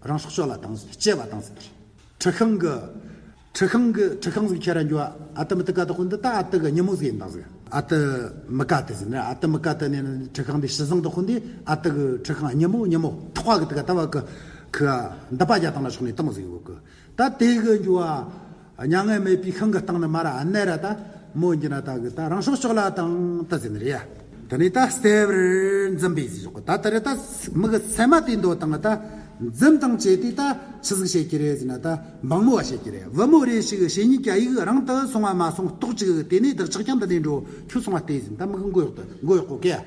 རང་སྲོག་གཅོད་ལ་བཏང་ཟེར། བཅད་པ་བཏང་ཟེར། ཁྲི་ཤིང་གི་ཁྲི་ཤིང་གི་ཁྲི་ཤིང་ཟིག་ཁྱེར་ར་འགྱོ་བ། ཨ་ཏི་མུ་ཏི་ཀ་དག་ཁོ་འདི་ད་ཨ་ཏི་གི་ཉིན་མོ་ཟིག་ཡིན་བཏང་ཟིག། ཨ་ཏི་མུ་ཀ་ཏི་ཟེར་ན་ཨ་ཏི་མུ་ཀ་ཏི་ནས་ཁྲི་ཤིང་འདི་ཤི་ཟིང་དག་ཁོ་འདི་ཨ་ཏི་གི་ཁྲི་ཤིང་ཉིན་མོ་ཉིན་མོ་ཐོག་པ་གི་དི་ག་ད་བ་གི་ཁི་འདི་པ་རྒྱ་བཏང་ན་ཕྱོགས་ནས་བཏང་ཟིག་ཡོད་གི། ད་དེ་གི་འགྱོ་བ། མྱ་ངན་མེད་པའི་ཤིང་གི་སྟེང་ནས་མར་ར་གནས་ར་ད་མོ་འགྱོ་ན་ད་གི་ད་རང་སྲོག་གཅོད་ལ་བཏང་ད་ཟེར་ནི་རེད་ཡ། དེ་ནས་ད་སྟེར་བར་འཛིན་པས་ཟེར་ཞོག་གི། ད་ད་རེ་ད་མི་གི་སེམས་མ་དེ་འདོད་དང་ད་འཛིན་དང་བཅས་ཏེ་ད་ཆི་ཟིག་བྱེད་ཀྱི་རེད་ཟེར་ན་ད་འབངས་མོ་བ་བྱེད་ཀྱི་རེད། བུ་མོ་རེ་ཞིག་བཤེས་གཉེན་གྱི་ཡིག་རིང་དུ་སོང་བ་མ་སོང་རྟོགས་ཅིག། དེ་ནས་བདག་ཅག་ཀྱང་འདི་ནས་འགྲོ། ཁྱོད་སོང་བ་སྟེར་ཟེར། ད་མི་གི་མགོ་གཡོག་ཏུ་མགོ་གཡོག་གོ་གི་ཡ།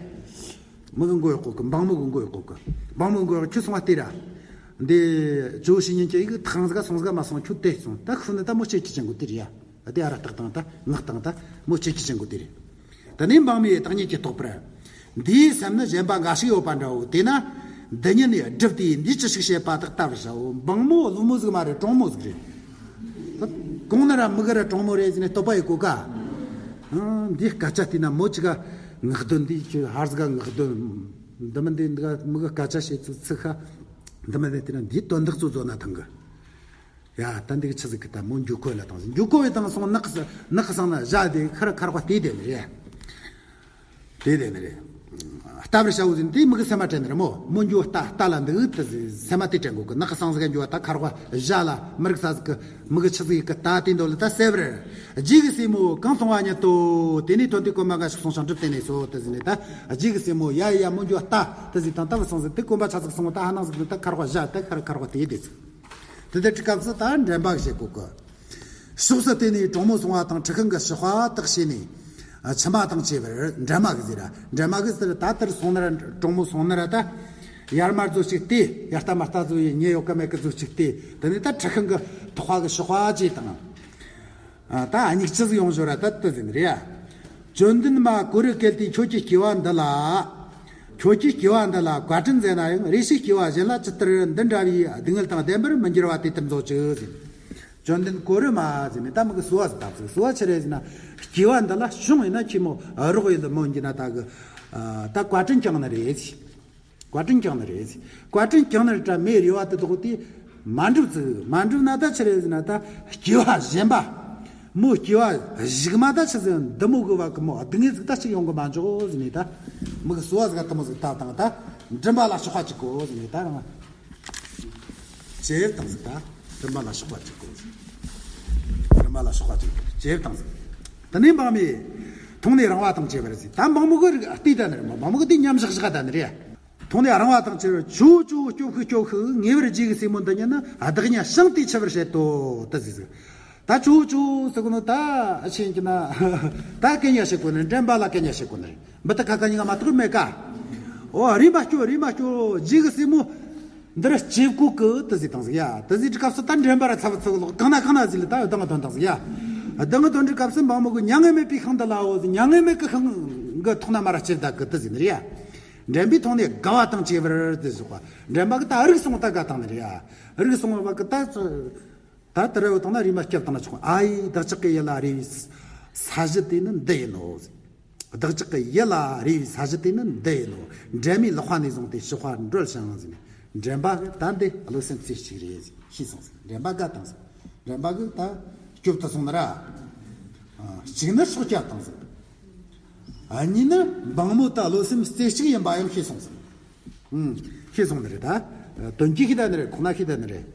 མི་གི་མགོ་གཡོག་གོ་གི། འབངས་མོ་གི་མགོ་གཡོག་གོ་གི། འབངས་མོ་མགོ་གཡོག་ཁྱོད་སོང་བ་སྟེར་ར། འདི་ཇོ་བོ་བཤེས་གཉེན་གྱི་ཡིག་ཐང་ཟིག་སོང་ཟིག་མ་སོང་ཁྱོད་དེ་སོང་། ད་ཤུ་ནི་ད་མོ་ཆེ་ཁྱི་ཅན་གོ་དེ་རེད་ཡ། དེ་ཨ་ར་སྟག་དང་ད་ངག་དང་ད་མོ་ཆེ་ཁྱི་ཅན་གོ་དེ་རེད། དེ་ནས་འབངས་མོས་བདག་ཉིད་ཀྱིས་བཟློག་པར། འདིའི་སེམས་ནི་གཞན་པ་འགའ་ཞིག་ཡོད་པ་འདྲའོ། དེས་ན་འདི་ཉིད་ནས་བསྒྲུབས་ཏེ་འདིས་ཅི་ཞིག་བྱེད་པ་དག་ལྟ་བར་བྱའོ། འབངས་མོ་སློབ་མོ་ཟིག་མ་རེད། གྲོང་མོ་ཟིག་རེད། ད་གོང་ན་ར་མི་གི་ར་གྲོང་མོ་རེད་ཟེར་ནས་བསྟོད་པ་ཡི་གོ་ག། ཨང་འདི་སྐད་ཆ་བལྟས་ན་མོ་ཅི་ག་ངག་འདོན་འདི་ཁྱོད་ཧར་ཟིག་ག་ངག་འདོན། འདི་མི་འདི་འདི་ག་མི་གི་སྐད་ཆ་བཤད་ཚུལ་ཚིག་ཁ། འདི་མི་འདི་བལྟས་ན་འདིའི་དོན་དག་ཚོ་བཟོ་ན་ཐང་གི། ཡ་ད་འདི་གི་ཆི་ཟིག་གི་ད་མོ་འགྱོ་ཁོ་ལ་བཏང་ཟིན། འགྱོ་ཁོ་བའི་བཏང་སོང་། ནག་གི་ནག་གི་སང་ན་བཞག་དེ་ཁར་ཁར་ཁ་བལྟས་དེ་ནི་རེད། དེ་དེ་ནི་རེད། ལྟ་བར་བྱའོ་ཟེར་ནས་དེ་མིག་གི་སེམས་མ་དྲན་ནི་རེད་མོ། མོ་འགྱོ་ལྟ་ལྟ་ལ་འདུག་དེ་ཟེར་སེམས་མ་དེ་དྲན་དགོས་གི། ནག་གི་སང་ཟིག་ག་འགྱོ་བ་ད་ཁ་རོག་བཞག་ལ་མི་རིག་ས་ཟིག་གི་མིག་གི་ཆི་ཟིག་གི་ལྟ་དེ་འདོད་ལ་ད་གསལ་བར། རྗེས་ཀྱི་སྲས་མོ་གང་སོང་བ་ཉིད་དོ། དེ་ནས་ཐོན་ཏེ་གོམ་པ་འགའ་ཞིག་སོང་ཞིང་གྲིབ་བསྟན་ནས་སོ། དེ་ཟེར་ནས་ད་རྗེས་ཀྱི་སྲས་མོ་ཡ་ཡ་མོ་འགྱོ་ལྟ་དེ་ཟེར་དང་ད་བུད་སོང་ཟིག་དེ་གོམ་པ་ཆ་ཟིག་སོང་བ་ད་ཧ་ནང་ཟིག་ནི་ད་ཁ་རོག་བཞག་ད་ཁ་རོག་ཁ་རོག་དེ་དེ་ཟིག་དེ་ལྟར་གྱི་སྐབས་སུ་ད་འདྲེན་པ་གི་བྱེད་སྒོ་གི། ཕྱོགས་སུ་བལྟས་ནས་གྲོགས་མོ་སོང་བ་དང་། ཁྲི་ཤིང་གི་ཞགས་པ་དག་བྱས་ནས། ཨ། མཆི་མ་དང་བཅས་པར་འདྲེན་མ་གི་ཟེར་ར། འདྲེན་མ་གི་ཟེར་ད་དེར་སོང་ན་ར་གྲོགས་མོ་སོང་ན་ར་ད། ཡར་མར་ཚུར་གཅིག་བལྟས། ཡར་ལྟ་མར་ལྟ་ཚུར་ཡེ་ཉེ་ཡོད་གི་མེད་གི་ཚུར་གཅིག་བལྟས། དེ་ནས་ད་ཁྲི་ཤིང་གི་ཐོག་ཁ་གི་ཞགས་པ་བཅས་དང་། ཨ། ད་སྙིགས་ཅི་ཟིག་ཡོང་ཞོར་ར་ད་དེ་ཟེར་ནི་རེད་ཡ། བཅོམ་ལྡན་མ་ཀོ་རུ་གལ་ཏེ་ཁྱོད་ཀྱི་སྐྱེ་བ་འདི་ལ། ཁྱོད་ཀྱི་སྐྱེ་བ་འདི་ལ་བཀའ་དྲིན་མཛད་ན་ཡང་། རེ་ཞིག་སྐྱེ་བ་གཞན་ལ་ཇི་ལྟར་འདི་འདྲ་བའི་སྡུག་བསྔལ་དང་ལྡན་པར་མི་འགྱུར་བ་དེ་ལྟར་མཛོད་ཅིག་ཟེར། བཅོམ་ལྡན་ཀོ་རུ་མ་ཟེར་ནས་ད་མི་གི་གསོལ་བ་ཟིག་བཏབ་ཟིག་གསོལ་བ་ཆི་རེད་ཟེར་ན། སྐྱེ་བ་འདི་ལ་བྱུང་ཡིན་ན་ཁྱི་མོ་རོགས་ཡིན་ལ་མོ་འགྱིན་ན་ད་གི། ད་བཀའ་དྲིན་བསྐྱངས་ནི་རེད་ཟེར། བཀའ་དྲིན་བསྐྱངས་ནི་རེད་ཟེར། བཀའ་དྲིན་བསྐྱངས་ནི་རེད་དྲ་མེད་རེ་བ་དེ་དོག་དེ་མ་འགྲུབ་ཟིག་མ་འགྲུབ་ན་ད་ཆི་རེད་ཟེར་ན། ད་སྐྱེ་བ་གཞན་པ། མོ་སྐྱེ་བ་གཞུག་མ་ད་ཆི་ཟིག་འདི་མོ་གི་བ་གི་མོ་སྡུག་བསྔལ་ཟིག་ད་ཅིག་ཡོང་གི་མ་འཇོག་ཟེར་ནས་ད། མི་གི་གསོལ་བ་ཟིག་ག་དེ་མོ་ཟིག་བཏབ་དང་ད། མགྲིན་པ་ལ་ཞགས་པ་གཅིག་གོ་ཟེར་ནས་ད་རང་། ཅེར་བཏང་ཟིག་ད། མགྲིན་པ་ལ་ཞགས་པ་གཅིག་གོ་ཟེར། མགྲིན་པ་ལ་ཞགས་པ་གཅིག་ཅེར་བཏང་ཟིག་དེ་ནས་འབངས་མོས་མཐོང་ནས་རང་བ་དང་བཅས་པར་ཟེར། ད་འབངས་མོ་གི་རིགས་བལྟས་ད་ནི་རེད་མོ། འབངས་མོ་གི་དེ་མཉམ་བཞག་བཞག་ད་ནི་རེད། མཐོང་ནས་རང་བ་དང་བཅས་པར། ཇོ་བོ་ཇོ་བོ་སྐྱོབས་ཤིག་སྐྱོབས་ཤིག་ངེས་པར་རྗེས་ཀྱི་སྲས་མོ་འདི་ཉིད་ནི་བདག་ཉིད་བཤངས་ཏེ་འཆི་བར་བྱེད་དོ། དེ་ཟེར་ཟིག་ད་ཇོ་བོ་ཇོ་བོ་ཟེར་གོ་ནོ་ད་ཨ་ཆེན་གྱི་ན། ད་སྐད་ཉག་བྱེད་དགོས་ནི། འདྲེན་པ་ལ་སྐད་ཉག་བྱེད་དགོས་ནི་རེད། འབུ་ཏི་ཁ་ཁ་གཉིས་ཀ་མ་གཏོགས་མེད་ཀ། འོ་རེམ་མ་སྐྱོབས་རེམ་མ་སྐྱོབས། རྗེས་ཀྱི་སྲས་མོ་འདིར་སྐྱེ་དགོས་གི་དེ་ཟེར་བཏང་ཟིག་ཡ། དེ་ཟེར་དུས་སྐབས་སུ་ད་འདྲེན་པ་ར་ཚ་བ་ཚ་བ་ལོག་གང་ན་གང་ན་ཟིག་ལ་ད་གདང་ཐོན་བཏང་ཟིག་ཡ། གདང་ཐོན་དུས་སྐབས་སུ་འབངས་མོ་གི་མྱ་ངན་མེད་པའི་ཤིང་འདི་ལའོ་ཟེར། མྱ་ངན་མེད་ཀྱི་ཤིང་གི་ཐོག་ན་མར་ར་སྐྱེར་བདའ་གི་དེ་ཟེར་ནི་རེད་ཡ། འདྲེན་པས་མཐོང་ནས་དགའ་བ་དང་བཅས་པར་དེ་ཟེར་གོ། འདྲེན་པ་གི་ད་རིག་སོང་ད་དགའ་བཏང་ནི་རེད་ཡ། རིག་སོང་བ་གི་ད། ད་དེ་ར་ཡོད་དང་ན་རེམ་མ་སྐྱོབས་བཏང་ན་ཆོག་ཨ་ཡེ་བདག་ཅག་གི་ཡིད་ལ་རེ་བའི་ས་གཞི་དེ་ནི་འདི་ཡིན་ནོ། བདག་ཅག་གི་ཡིད་ལ་རེ་བའི་ས་གཞི་དེ་ནི་འདི་ཡིན་ནོ། འདྲེན་མོས་ལག་པ་ནས་བཟུང་སྟེ་ཞགས་པ་འགྲོལ་ཞིང་ཟེར་ནས། འདྲེན་པ་གི་ད་འདི་བློ་སེམས་རྩེ་གཅིག་རེད་ཤེས་སོང་ཟིག་འདྲེན་པ་དགའ་བཏང་ཟིག་འདྲེན་པ་གི་ད་སྐྱོབས་ད་སོང་ན་ར། ཨ། གཅིག་ནི་སྲོག་སྐྱབས་བཏང་ཟིག་ཨ་གཉིས་ནི་འབངས་མོ་ད་བློ་སེམས་རྩེ་གཅིག་ཡིན་པ་ཡང་ཤེས་སོང་ཟིག་ཨུམ། ཤེས་སོང་ནི་རེད་ད། དོན་གྱིས་ཤེས་ད་ནི་རེད། ཁོ་ན་ཤེས་ད་ནི་རེད།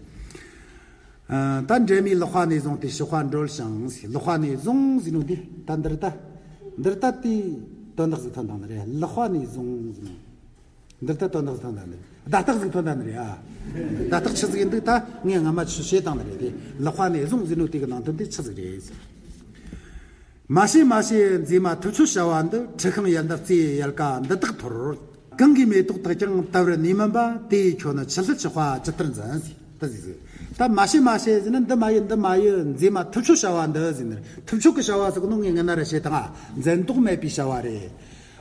ཨ། ད་འདྲེན་མོས་ལག་པ་ནས་བཟུང་སྟེ་ཞགས་པ་འགྲོལ་ཞིང་། ལག་པ་ནས་བཟུང་ཟེར་ནོ་འདི་ད་འདིར་ད། འདིར་ད་དེའི་དོན་དག་ཟིག་ཐོན་དང་ནི་རེད། ལག་པ་ནས་བཟུང་ཟེར་ནོ། འདིར་ད་དོན་དག་ཟིག་ཐོན་དང་ནི་རེད། བརྡ་རྟགས་ཟིག་ཐོན་དང་ནི་རེད་ཨ། བརྡ་རྟགས་ཆི་ཟིག་ཡིན་འདུག་ད་ངས་སྔ་མ་ཆི་བཤད་བཏང་ནི་རེད་དེ། ལག་པ་ནས་བཟུང་ཟེར་ནོ་དེ་གི་ནང་དོན་དེ་ཆི་ཟིག་རེད་ཟེར། མ་བྱེད་མ་བྱེད་མཛེས་མ་ཐུབ་ཆོད་བྱ་བ་འདི། ཁྲི་ཤིང་ཡལ་འདབ་རྩེ་ཡི་ཡལ་ག་འདི་དག་འཐོར། གང་གི་མེ་ཏོག་དག་ཀྱང་བལྟ་བར་ནུས་མིན་པ། དེ་ཡི་ཁྱོན་ནི་ཆུ་ལྷུད་ཆགས་པ་ཇི་ལྟར་འཛིན། ཟེར་ད་ཟེར་ཟིག་ད་མ་བྱེད་མ་བྱེད་ཟེར་ན་འདི་མ་ཡེད་འདི་མ་ཡེད། མཛེས་མ་ཐུབ་ཆོད་བྱ་བ་འདི་ཟེར་ན། ཐུབ་ཆོད་ཀྱི་བྱ་བ་ཟེར་གི་ནོ་ངས་སྔ་ན་ར་བཤད་དང་། འཛེམ་དོགས་མེད་པའི་བྱ་བ་རེད།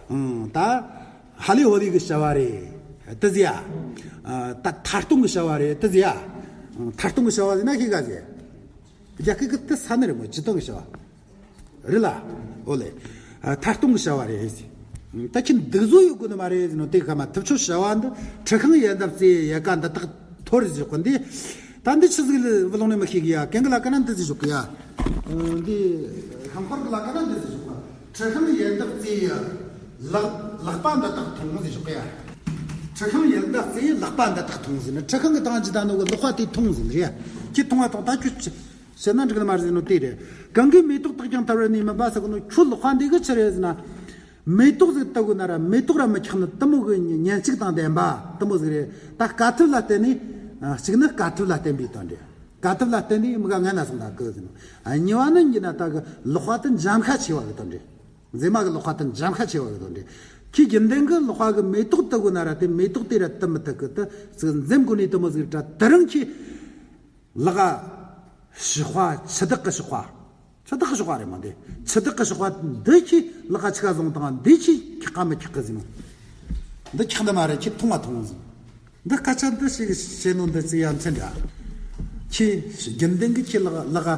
ཨང་། ད་ཧ་ལས་ཧོ་ལས་ཀྱི་བྱ་བ་རེད། དེ་ཟེར་ཡ། ད་ཐར་གཏོང་གི་བྱ་བ་རེད་དེ་ཟེར་ཡ། ཐར་གཏོང་གི་བྱ་བ་ཟེར་ན་ཤེས་ག་ཟེར། རྒྱ་སྐད་ཀྱི་དེ་ས་ནི་རེད་མོ། ཇི་ལྟ་བུའི་བྱ་བ་རེད་ལ། འོ་ལེ། ཐར་གཏོང་གི་བྱ་བ་རེད། ད་ཁྱེད་འདུག་བཟོ་ཡོད་དགོས་ནི་མ་རེད་ཟེར་ནོ་དེ་ག་མ། ཐུབ་ཆོད་བྱ་བ་འདི་ཁྲི་ཤིང་ཡལ་འདབ་རྩེ་ཡི་ཡལ་ག་འདི་དག་འཐོར་ཟེར་གོ་འདི། ད་འདི་ཆི་ཟིག་ལ་བུ་ལོང་ནས་མི་ཤེས་གི་ཡ། གན་གི་ལ་ཀ་ན་འདི་ཟེར་ཞོག་གི་ཡ། འདི་ཤིང་འཁོར་གི་ལ་ཀ་ན་འདི་ཟེར་ཞོག་གི། ཁྲི་ཤིང་ཡལ་འདབ་རྩེ་ཡི་ལག་ལག་པ་འདི་དག་འཐོང་ཟེར་ཞོག་གི་ཡ། ཁྲི་ཤིང་ཡལ་འདབ་རྩེ་ཡི་ལག་པ་འདི་དག་འཐོང་ཟེར་ན། ཁྲི་ཤིང་གི་སྟེང་ཇི་ལྟ་ནོ་གི་ལག་པ་དེ་འཐོང་ཟེར་ནི་རེད་ཡ། ཁྱེད་འཐོང་བ་དང་ད་ཁྱོད་ཅི། བྱས་ན་འགྲིག་ནི་མ་རེད་ཟེར་ནོ་དེ་རེད། གང་གི་མེ་ཏོག་དག་ཀྱང་བལྟ་བར་ནུས་མིན་པ་ཟེར་གོ་ནོ། ཁྱོད་ལག་པ་འདི་གི་ཆི་རེད་ཟེར་ན། མེ་ཏོག་ཟིག་བལྟ་དགོས་ན་ར་མེ་ཏོག་ར་མི་འཁྱག་ནི་དེ་མོ་གི་ཉེན་ཆེ་དང་ལྡན་པ་དེ་མོ་ཟིག་རེད། ད་དཀའ་ཐུབ་ལ་བརྟེན་ནས། གཅིག་ནི་དཀའ་ཐུབ་ལ་བརྟེན་པའི་དོན་རེད། དཀའ་ཐུབ་ལ་བརྟེན་ནས་མི་ག་ངན་ན་སོང་ད་གི་ཟེར་ནོ། གཉིས་པ་ནི་ཡིན་ན་ད་གི་ལག་པ་དེ་འཇམ་ཤ་ཆེ་བ་གི་དོན་རེད། མཛེས་མ་གི་ལག་པ་དེ་འཇམ་ཤ་ཆེ་བ་གི་དོན་རེད། ཁྱེད་རྒྱུན་ལྡན་གི་ལག་པ་གི་མེ་ཏོག་བལྟ་དགོས་ན་ར་དེ་མེ་ཏོག་དེ་ར་བལྟ་མི་ཐུབ་གི། དེ་ཟིག་འཛེམ་དགོས་ནི་དེ་མོ་ཟིག་ར། དེ་རིང་ཁྱེད། ལག་ག་ཞགས་པ་ཆུ་དག་གི་ཞགས་པ། ཆུ་དག་གི་ཞགས་པ་རེད་མ་འདི། ཆུ་དག་གི་ཞགས་པ་འདི་ཁྱེད་ལག་ག་ཆི་ག་བཟུང་དང་འདི་ཁྱེད་འཁྱག་ག་མི་འཁྱག་གི་ཟེར་ནོ། འདི་འཁྱག་ནི་མ་རེད། ཁྱེད་འཐུང་བ་འཐུང་ཟེར། འདི་སྐད་ཆ་འདི་ཞིག་བཤད་ནོ་འདི་ཅི་ཡ་མཚན་འདྲ། ཁྱེད་རྒྱུན་ལྡན་གི་ཁྱེད་ལག་ལག་ག་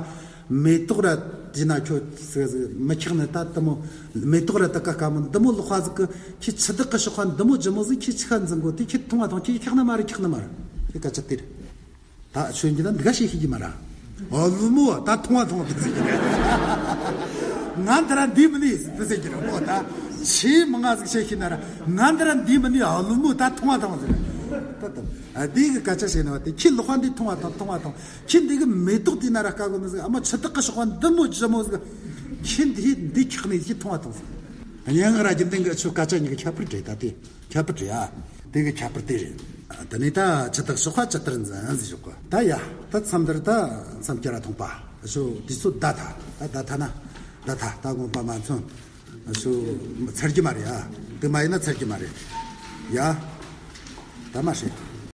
མེ་ཏོག་ར་ཡིན་ན་ཁྱོད་ཟེར་ཟེར་མི་འཁྱག་ནི་ད་དེ་མོ། མེ་ཏོག་ར་དེ་ཀ་དཀར་མོ་འདི་མོ་ལག་པ་ཟིག་གི་ཁྱེད་ཆུ་དག་གི་ཞགས་པ་འདི་མོ་ལྗིད་མོ་ཟིག་ཁྱེད་ཆི་ག་འཛིན་གོ། དེ་ཁྱེད་འཐུང་བ་འཐུང་། ཁྱེད་འཁྱག་ནི་མ་རེད། འཁྱག་ནི་མ་རེད། ཁྱེད་སྐད་ཆ་དེ་རེད། ད་ཆོས་ཀྱི་ད་འདི་ག་ཤེས་ཤེས་ཀྱི་མ་ར། ཨོ་བུ་མོ་ད་འཐུང་བ་འཐུང་དེ་ཟེར་གྱི་རེད། ང་འདི་ར་འདི་མི་ནི་དེ་ཟེར་གྱི་རེད་མོ། ད་ ཆེས་མང་ང་ཟིག་བཤད་ཤེས་ན་ར། ང་འདི་ར་འདི་མི་ནི་ཨ་ལུ་མོ་ད་མཐོང་བ་དང་ཟེར། ད་ད་ཨ་འདི་གི་སྐད་ཆ་བཤད་ན་བ་དེ་ཁྱི་ལོག་པ་འདི་མཐོང་བ་དང་མཐོང་བ་དང་། ཁྱི་འདི་གི་མེ་ཏོག་དེ་ན་ར་དཀའ་གོ་ནི་ཟིག་ཨ་མ་ཆུ་དག་གི་ཤོག་པ་འདི་མོ་ཇི་མོ་ཟིག་ཁྱི་འདི་འདི་འཁྱག་ནས་ཁྱི་མཐོང་བ་དང་ཟེར། སྙན་ངག་ར་རྒྱུན་ལྡན་གི་ཆུ་སྐད་ཆ་གཉིས་ཀྱི་ཁྱད་པར་འདྲེས་ད་དེ། ཁྱད་པར་རེད་ཨ། དེ་གི་ཁྱད་པར་དེ་རེད། དེ་ནས་ད་ཇི་ལྟར་གཤོག་པ་ཇི་ལྟར་འཛིན་ཟེར་ཞོག་གི། ད་ཡ། ད་མཚམས་འདིར་ད་མཚམས་སྐྱ་ར་ཐོངས་པ། ཞོ་དུས་ཚོད་ད་ཐ། ད་ད་ཐ་ན། ད་ཐ་ད་དགོངས་པ་མ་ཚོམ། ཞོ་ཚར་གྱི་མ་རེད་ཨ། དེ་མ་ཡིན་ན་ཚར་གྱི་མ་རེད། ཡ། ད་མ་བཤད།